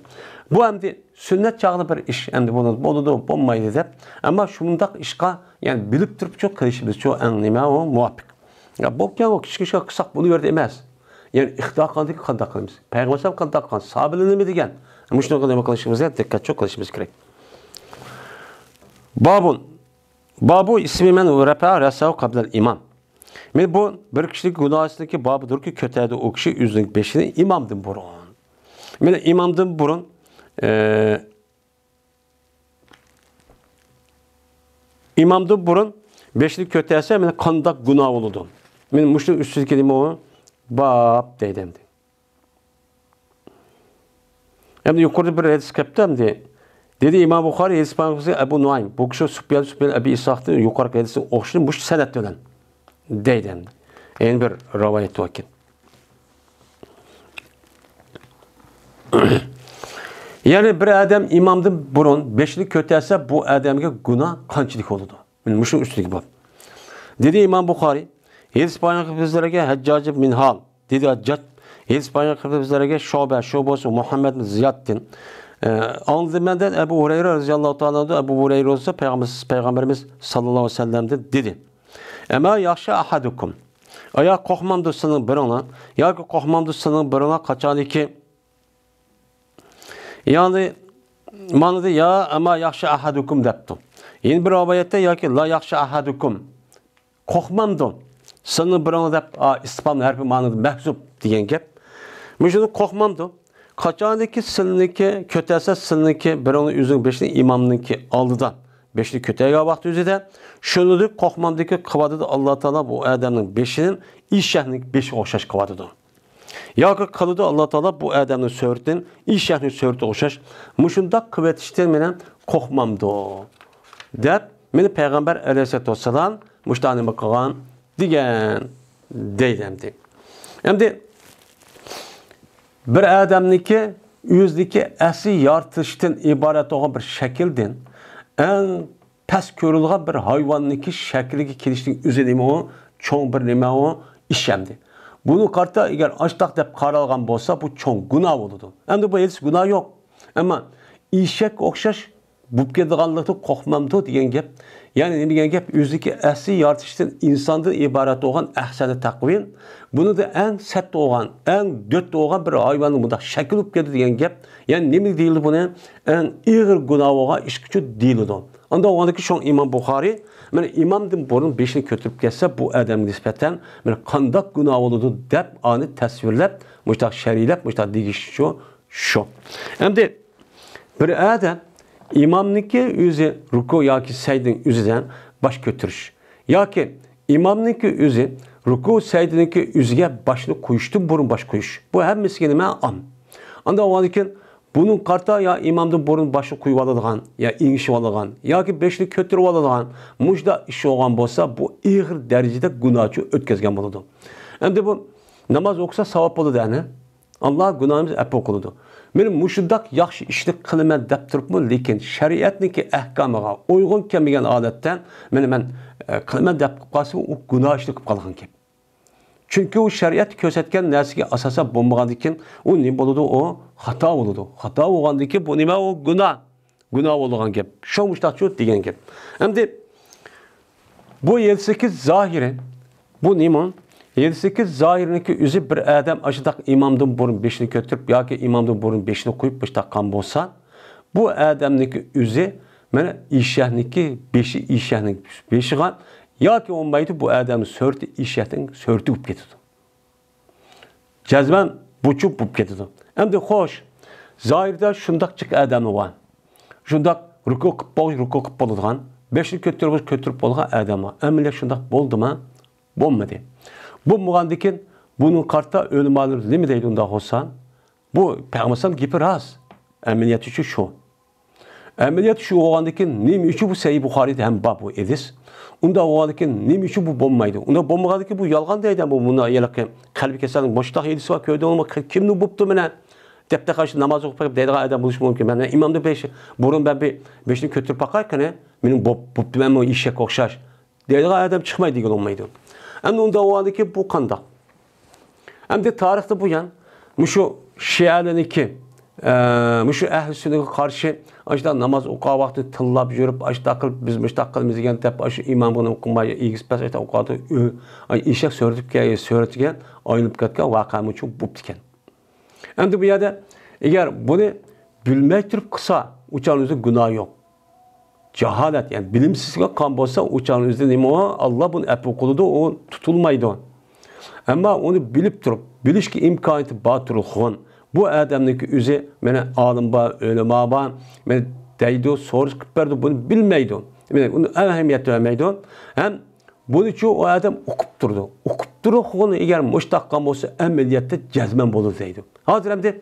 Bu endi sünnet çağlı bir iş, endi bunu bo'ladi, bo'lmaydi deb. Ammo shundaq ishqa, ya'ni bilib turib çok qilishimiz çok eng nima u muvofiq. Ya bo'lgan u kichik ishga qilsak bo'laverdi emas. Ya'ni ixtilof qanday qanday qilamiz? Payg'ambar qanday qilgan? Sahobalar nima degan? Muşunu nima qilishimizga diqqat çok qilishimiz kerak. Babun babu ismi men rafa rasav qablal imam. Men bu bir kishilik gunohsidagi babudurki ko'tardi u kishi o'zining beshini imomdan burun. Men imomdan burun imomdan burun beshini ko'tarsa men qandaq gunoh bo'ladi. Men mushuni ustidagi nima u bab deydi endi. Endi yuqorida bir hadis kelibdi endi. Dedi İmam Buxari hadis payg'ambari Abu Nuaym bu kishi Sufyan Abi Ishoqni yuqorqi hadisini o'xshashini mush sanat bilan deydi endi. Endi bir rivoyat bor ekan. Ya'ni bir odam imomdan burun beshini ko'tarsa bu odamga gunoh qanchalik bo'ladi? Men mushuni ustidagi bab. Dedi İmam Buxari hadis payg'ambarimizlarga Hajjaj ibn Minhal dedi Hajjaj hadis payg'ambarimizlarga Şoba, Şobası Muhammed bin Ziyad'din. Anladım menden Ebu Hureyre radıyallahu ta'ala Ebu Hureyre olsa Peygamberimiz sallallahu aleyhi ve sellem'de dedi. Ama yaxşı ahadukum. Aya qo'rqmamdi senin birine, yoki qo'rqmamdi senin birine qachoniki yani manada ya ama yaxşı ahadukum debdi. Yeni bir rivayette yoki la yaxşı ahadukum. Qo'rqmamdi senin birine deb istifham harfi manada mahzub degan gap. Muşunu qo'rqmamdi. Qachoniki sizniki ko'tarsa sizniki birini o'zining beshini imomniki oldidan beshini ko'targan vaqt o'zida shuni deb qo'rqmamdiki qilyotidi Alloh taolo bu odamning beshini eshakning beshiga o'xshash qilyotidi. Yoki qiladi Alloh taolo bu odamning suratini eshakning suratiga o'xshash mushundoq qilyotishdan meni qo'rqmamdi deb meni payg'ambar alayhisalotu vassalom mushtani qilgan degan deydi endi. Endi bir adamniki o'zidagi asli yaratishdan iborat bo'lgan bir shakldan eng past ko'rilgan bir hayvonniki shakliga kelishning o'zi nima u? Cho'ng bir nima u? Ish endi. Buni qarta agar ashtaq deb qaralgan bo'lsa, bu cho'ng gunoh bo'ladi. Endi bu hech gunoh yo'q. Ammo eshak o'xshash bo'lib ketganlikni qo'rqmamdi degan gap, ya'ni nima degan gap? O'zidagi asli yaratishdan insondan iborat bo'lgan ahsani taqvim, buni da eng sat bo'lgan, eng do't bo'lgan bir hayvonning bundaq shakl bo'lib ketdi degan gap, ya'ni nima deyildi buni? Eng ig'ir gunoh bo'lgan ish kuchi deyiladi. Unda o'g'andiki shon Imom Buxoriy, mana imomdan burun beshini ko'tarib ketsa, bu odamga nisbatan mana qandoq gunoh bo'ladi deb ani tasvirlab, mushtaq sharhlab, mushtaq degish shu. Endi bir odam imomniki o'zi ruku yoki saydning o'zidan bosh ko'tarish yoki imomniki o'zi ruku saydniki o'ziga boshni qo'yishdan burun bosh qo'yish. Bu hammasiga nima am. Unda o'g'andiki bunun qarta ya imomdan burun boshni qo'yib oladigan, ya engishib oladigan, yoki beshni ko'tarib oladigan mujda ish bo'lgan bo'lsa, bu ig'ir darajada gunohchi o'tkazgan bo'ladi. Endi bu namoz o'qisa savob bo'ladi, ani Alloh gunohimizni afv qiladi. Men mushundaq yaxshi ishni qilaman deb turibman, lekin shariatniki ahkomiga uyg'un kelmagan odatdan men qilaman deb qolsam, u gunoh ishni qilib qolgan gap. Chunki u shariat ko'rsatgan narsaga asosan bo'lmagandan keyin u nima bo'ladi? U xato bo'ladi. Xato bo'lgandan keyin bu nima? U gunoh. Gunoh bo'lgan gap. Shu mushtaqchu degan gap. Endi bu 7-8 zahiri bu nima? 7-8 zahiriniki o'zi bir odam ashundaq imomdan burun beshini ko'tarib yoki imomdan burun beshini qo'yib taqqan bo'lsa, bu odamniki o'zi mana eshakniki beshi eshakning beshiga yoki olmaydi bu odamning surati eshakning surati bo'lib ketadi. Jazman buchib bo'lib ketadi. Endi xo'sh, zohirda shundoq chiq odami bor. Shundoq ruku qilib bo'lib, ruku qilib bo'ladigan, beshini ko'tarib ko'tarib bo'lgan odam bor. Amaliyot shundoq bo'ldimi? Bo'lmadi. Bo'lmagandan keyin bunun qarta o'limalar nima deydi undaq bo'lsa? Bu payg'ambar gapi rost. Amaliyot uchun shu. Amaliyot shu bo'lgandan keyin nima uchun bu Sahih Buxoriyda ham bor bu hadis? Unda bo'lgandan keyin nima uchun bu bo'lmaydi? Unda bo'lmagandan keyin bu yolg'on deydi bu buni yiliqi qalbi kasalning boshliq hadisi va ko'rdi olma kimni bo'pti mana deb taqash namoz o'qib qo'yib deydigan odam bo'lishi mumkin. Mana imomni besh burun ben bir beshni ko'tarib boqay qani mening bo'pti men bu eshakka o'xshash deydigan odam chiqmaydi degan bo'lmaydi. Endi unda bo'lgandan keyin bu qandoq? Endi tarixda bu yan shu shialarniki shu ahli sunnaga qarshi ashda namoz o'qigan vaqtida tillab yurib ashda qilib biz mushtaq qilamiz degan deb shu imom buni o'qimay egiz past ashda o'qadi eshak so'ritib so'ratiga aylanib ketgan voqea uchun bo'pti ekan. Endi bu yerda agar buni Bilmey turib qilsa, uçan o'zi gunoh yo'q. Cehalet, yani bilimsizlik kan bolsa uçan o'zi nima o? Allah bunu afu qiladi, u tutulmaydi. Ama onu bilip durup, bilishga imkoniyati bor turib, bu adamniki o'zi mana olim bor, ulamo bor, mana deydi, so'rish qilib berdi, buni bilmaydi. Mana uni ahamiyat bermaydi. Ham buni chu o adam o'qib turdi. O'qib turib, agar mushtaq bo'lsa, amaliyotda jazman bo'ladi deydi. Hozir endi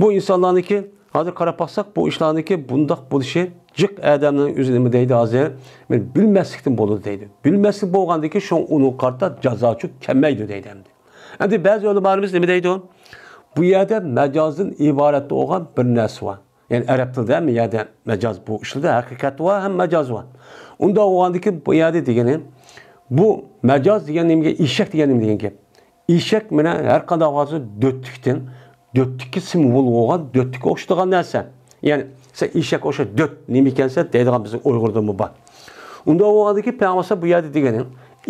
bu insonlarniki hozir qarab baqsaq, bu ishlarniki bundoq bo'lishi jiq odamning o'zi nima deydi hozir? Men bilmaslikdan bo'ladi deydi. Bilmaslik bo'lgandiki, shu uni qarta jazochi kamaydi deydi endi. Endi ba'zi ulamolarimiz nima deydi? Bu yerda majozdan iborat bo'lgan bir narsa bor. Yani Arap tilida ham yerda majoz bu ishlarda haqiqat bor, ham majoz bor. Unda bo'lgandiki bu yerda degani bu majoz degan nimaga eshak degan nima degan gap. Eshak mana har qanday hozir do'tlikdan, do'tlikka simvol bo'lgan, do'tlikka o'xshaydigan narsa. Ya'ni sen eshak o'sha do't nima ekansa deydigan bizning Uyg'urda bor. Unda bo'lgandiki payg'ambar bu yerda degani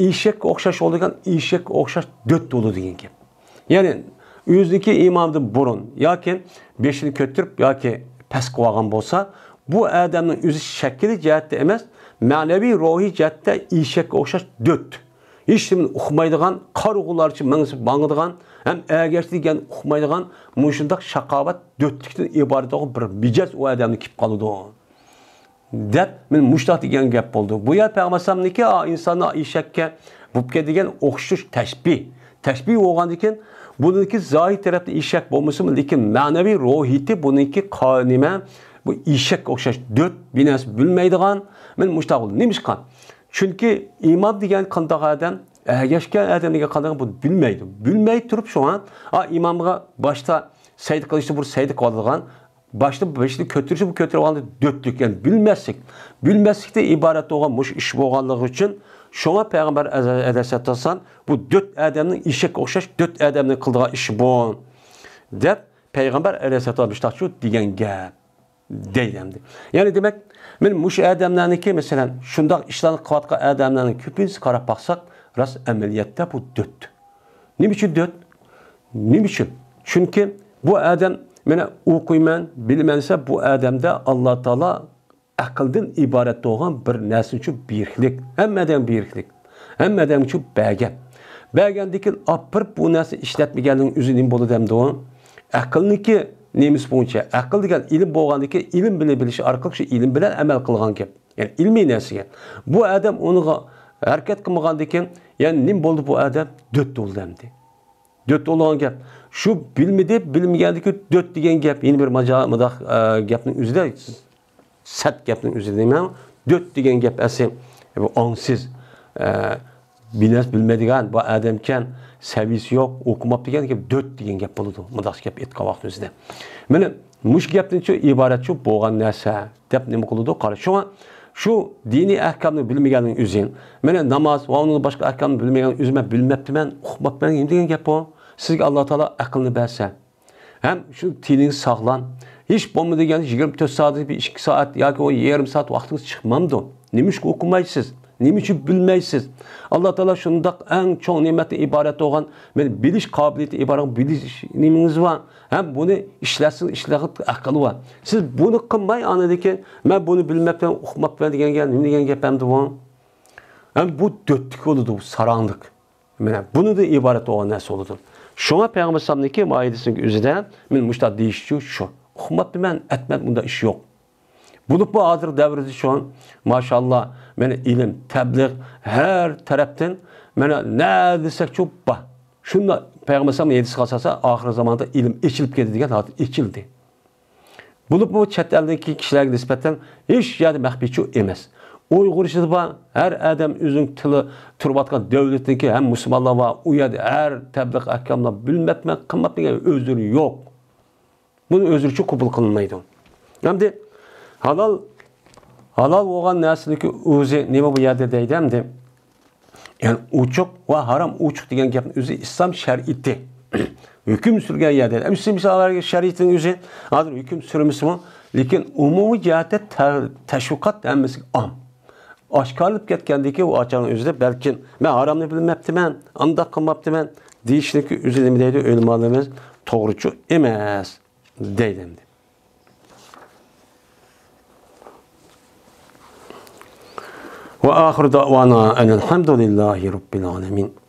eshakka o'xshash bo'lgan, eshakka o'xshash do't bo'ladi degan gap. Ya'ni o'ziniki imomdan burun yoki beshini ko'tarib yoki past qilib olgan bo'lsa, bu odamning o'zi shakli jihatda emas, ma'naviy ruhiy jihatda eshakka o'xshash do't. Hech kimni uqmaydigan, qarg'ularcha ming'isib mang'adigan, ham ergash degan uqmaydigan, mushundaq shaqovat do'tlikdan iborat bo'lgan bir mijoz u odamni kelib qoladi. Deb men mushtaq degan gap bo'ldi. Bu yer payg'ambar alayhissalomniki insonni eshakka bo'lib degan o'xshash tashbih. Tashbih bo'lgandan keyin buniki zohir tarafda eshak bo'lmasa, lekin ma'naviy ruhiyati buniki nima? Bu eshakka o'xshash do't binasi bilmaydigan, men mushtaq bo'ldim. Nima ish qilgan? Chunki imom degan qanday odam, ergashgan odam degan qanday bu bilmaydi. Bilmay turib shu an, imomga boshda sayd qilishni bir sayd qiladigan, boshda beshni ko'tarishi bu ko'tarib olganda do'tlik, ya'ni bilmaslik. Bilmaslikda iborat bo'lgan mush ish bo'lganligi uchun shunga payg'ambar alayhissalom bu do't odamning eshakka o'xshash do't odamning qildigan ishi bu deb payg'ambar alayhissalom shu degan gap deydi endi. Ya'ni demak, men mush odamlarniki masalan shundoq ishlarni qilayotgan odamlarning ko'pincha qarab baqsak, rost amaliyotda bu do't. Nima uchun do't? Nima uchun? Chunki bu odam mana o'qiyman, bilman desa, bu odamda Alloh taolo aqldan iborat bo'lgan bir narsa uchun beriklik, hammadan beriklik, hammadan uchun bergan. Bergandan keyin opirib bu narsa ishlatmaganning o'zi nima bo'ladi endi u? Aqlniki nemis bo'yicha, aql degan ilm bo'lgandan keyin ilm bilan bilish orqali shu ilm bilan amal qilgan gap. Ya'ni ilmiy narsaga. Bu odam uniga harakat qilmagandan keyin, ya'ni nima bo'ldi bu odam? Do't bo'ldi endi. Do't bo'lgan gap. Shu bilmadi, bilmagandiki do't degan gap yana bir majaz gapning o'zida sat gapning o'zida nima? Do't degan gap asli bu ongsiz, bilmas bilmaydigan bu odamkan saviyasi yo'q, o'qimabdi degan gap do't degan gap bo'ladi. Mudaq gap aytgan vaqt o'zida. Mana mush gapning shu iborat shu bo'lgan narsa deb nima qiladi? Qara, shunga shu diniy ahkomni bilmaganning o'zi, mana namoz va uning boshqa ahkomni bilmagan o'zim bilmabdiman, uqmabman degan gap bu. Sizga Alloh taolo aqlni bersa, ham shu tilingiz sog'lom, hech bo'lmadi degan 24 soat, 2 soat yoki 1,5 soat vaqtingiz chiqmamdi. Nima uchun o'qimaysiz? Nima uchun bilmaysiz? Alloh taolo shundoq eng cho'ng ne'matdan iborat bo'lgan, mana bilish qobiliyati iborat bilish nimangiz bor. Ham buni ishlasin, ishlag'it aqli bor. Siz buni qilmay anadiki, men buni bilmabman, uqmabman degan gap, nima degan gap hamdi bu? Ham bu do'tlik bo'ladi, bu saranglik. Mana buni da iborat bo'lgan narsa bo'ladi. Shunga payg'ambar alayhissalomniki moidasining o'zida men mushtaq deyishchu shu. Uqmabman, etmab bunda ish yo'q. Bulup bu hozir davrida shu maşallah mana ilm, tabliğ har tarafdan mana na desak cho'p bor. Shunda payg'ambar alayhissalom hadis qilsa, oxir zamonda ilm ichilib ketadi degan hozir ichildi. Bulup bu chet eldagi kishilarga nisbatan hech yerda maxfiychu emas. Uyg'urchada bor, har odam o'zining tili turayotgan davlatniki ham musulmonlar bor, u yerda har tabliğ ahkomlar bilmabman, qilmabman degan o'zri yo'q. Buni o'zricha qabul qilinmaydi. Endi halol bo'lgan narsaniki o'zi nima bu yerda deydi endi? Ya'ni uchuq va harom uchuq degan gapning o'zi islom shariati hukm surgan yerda. Misollarga shariatning o'zi hozir hukm surmasmi, lekin umumiy jihatda tashviqot hammasi om. Oshkorlab ketgandiki u ochaning o'zida balkim men haromni bilmabdiman, andaq qilmabdiman deyishniki o'zi nima deydi ulamolarimiz to'g'richu emas deydi endi. وآخر دعوانا أن الحمد لله رب العالمين.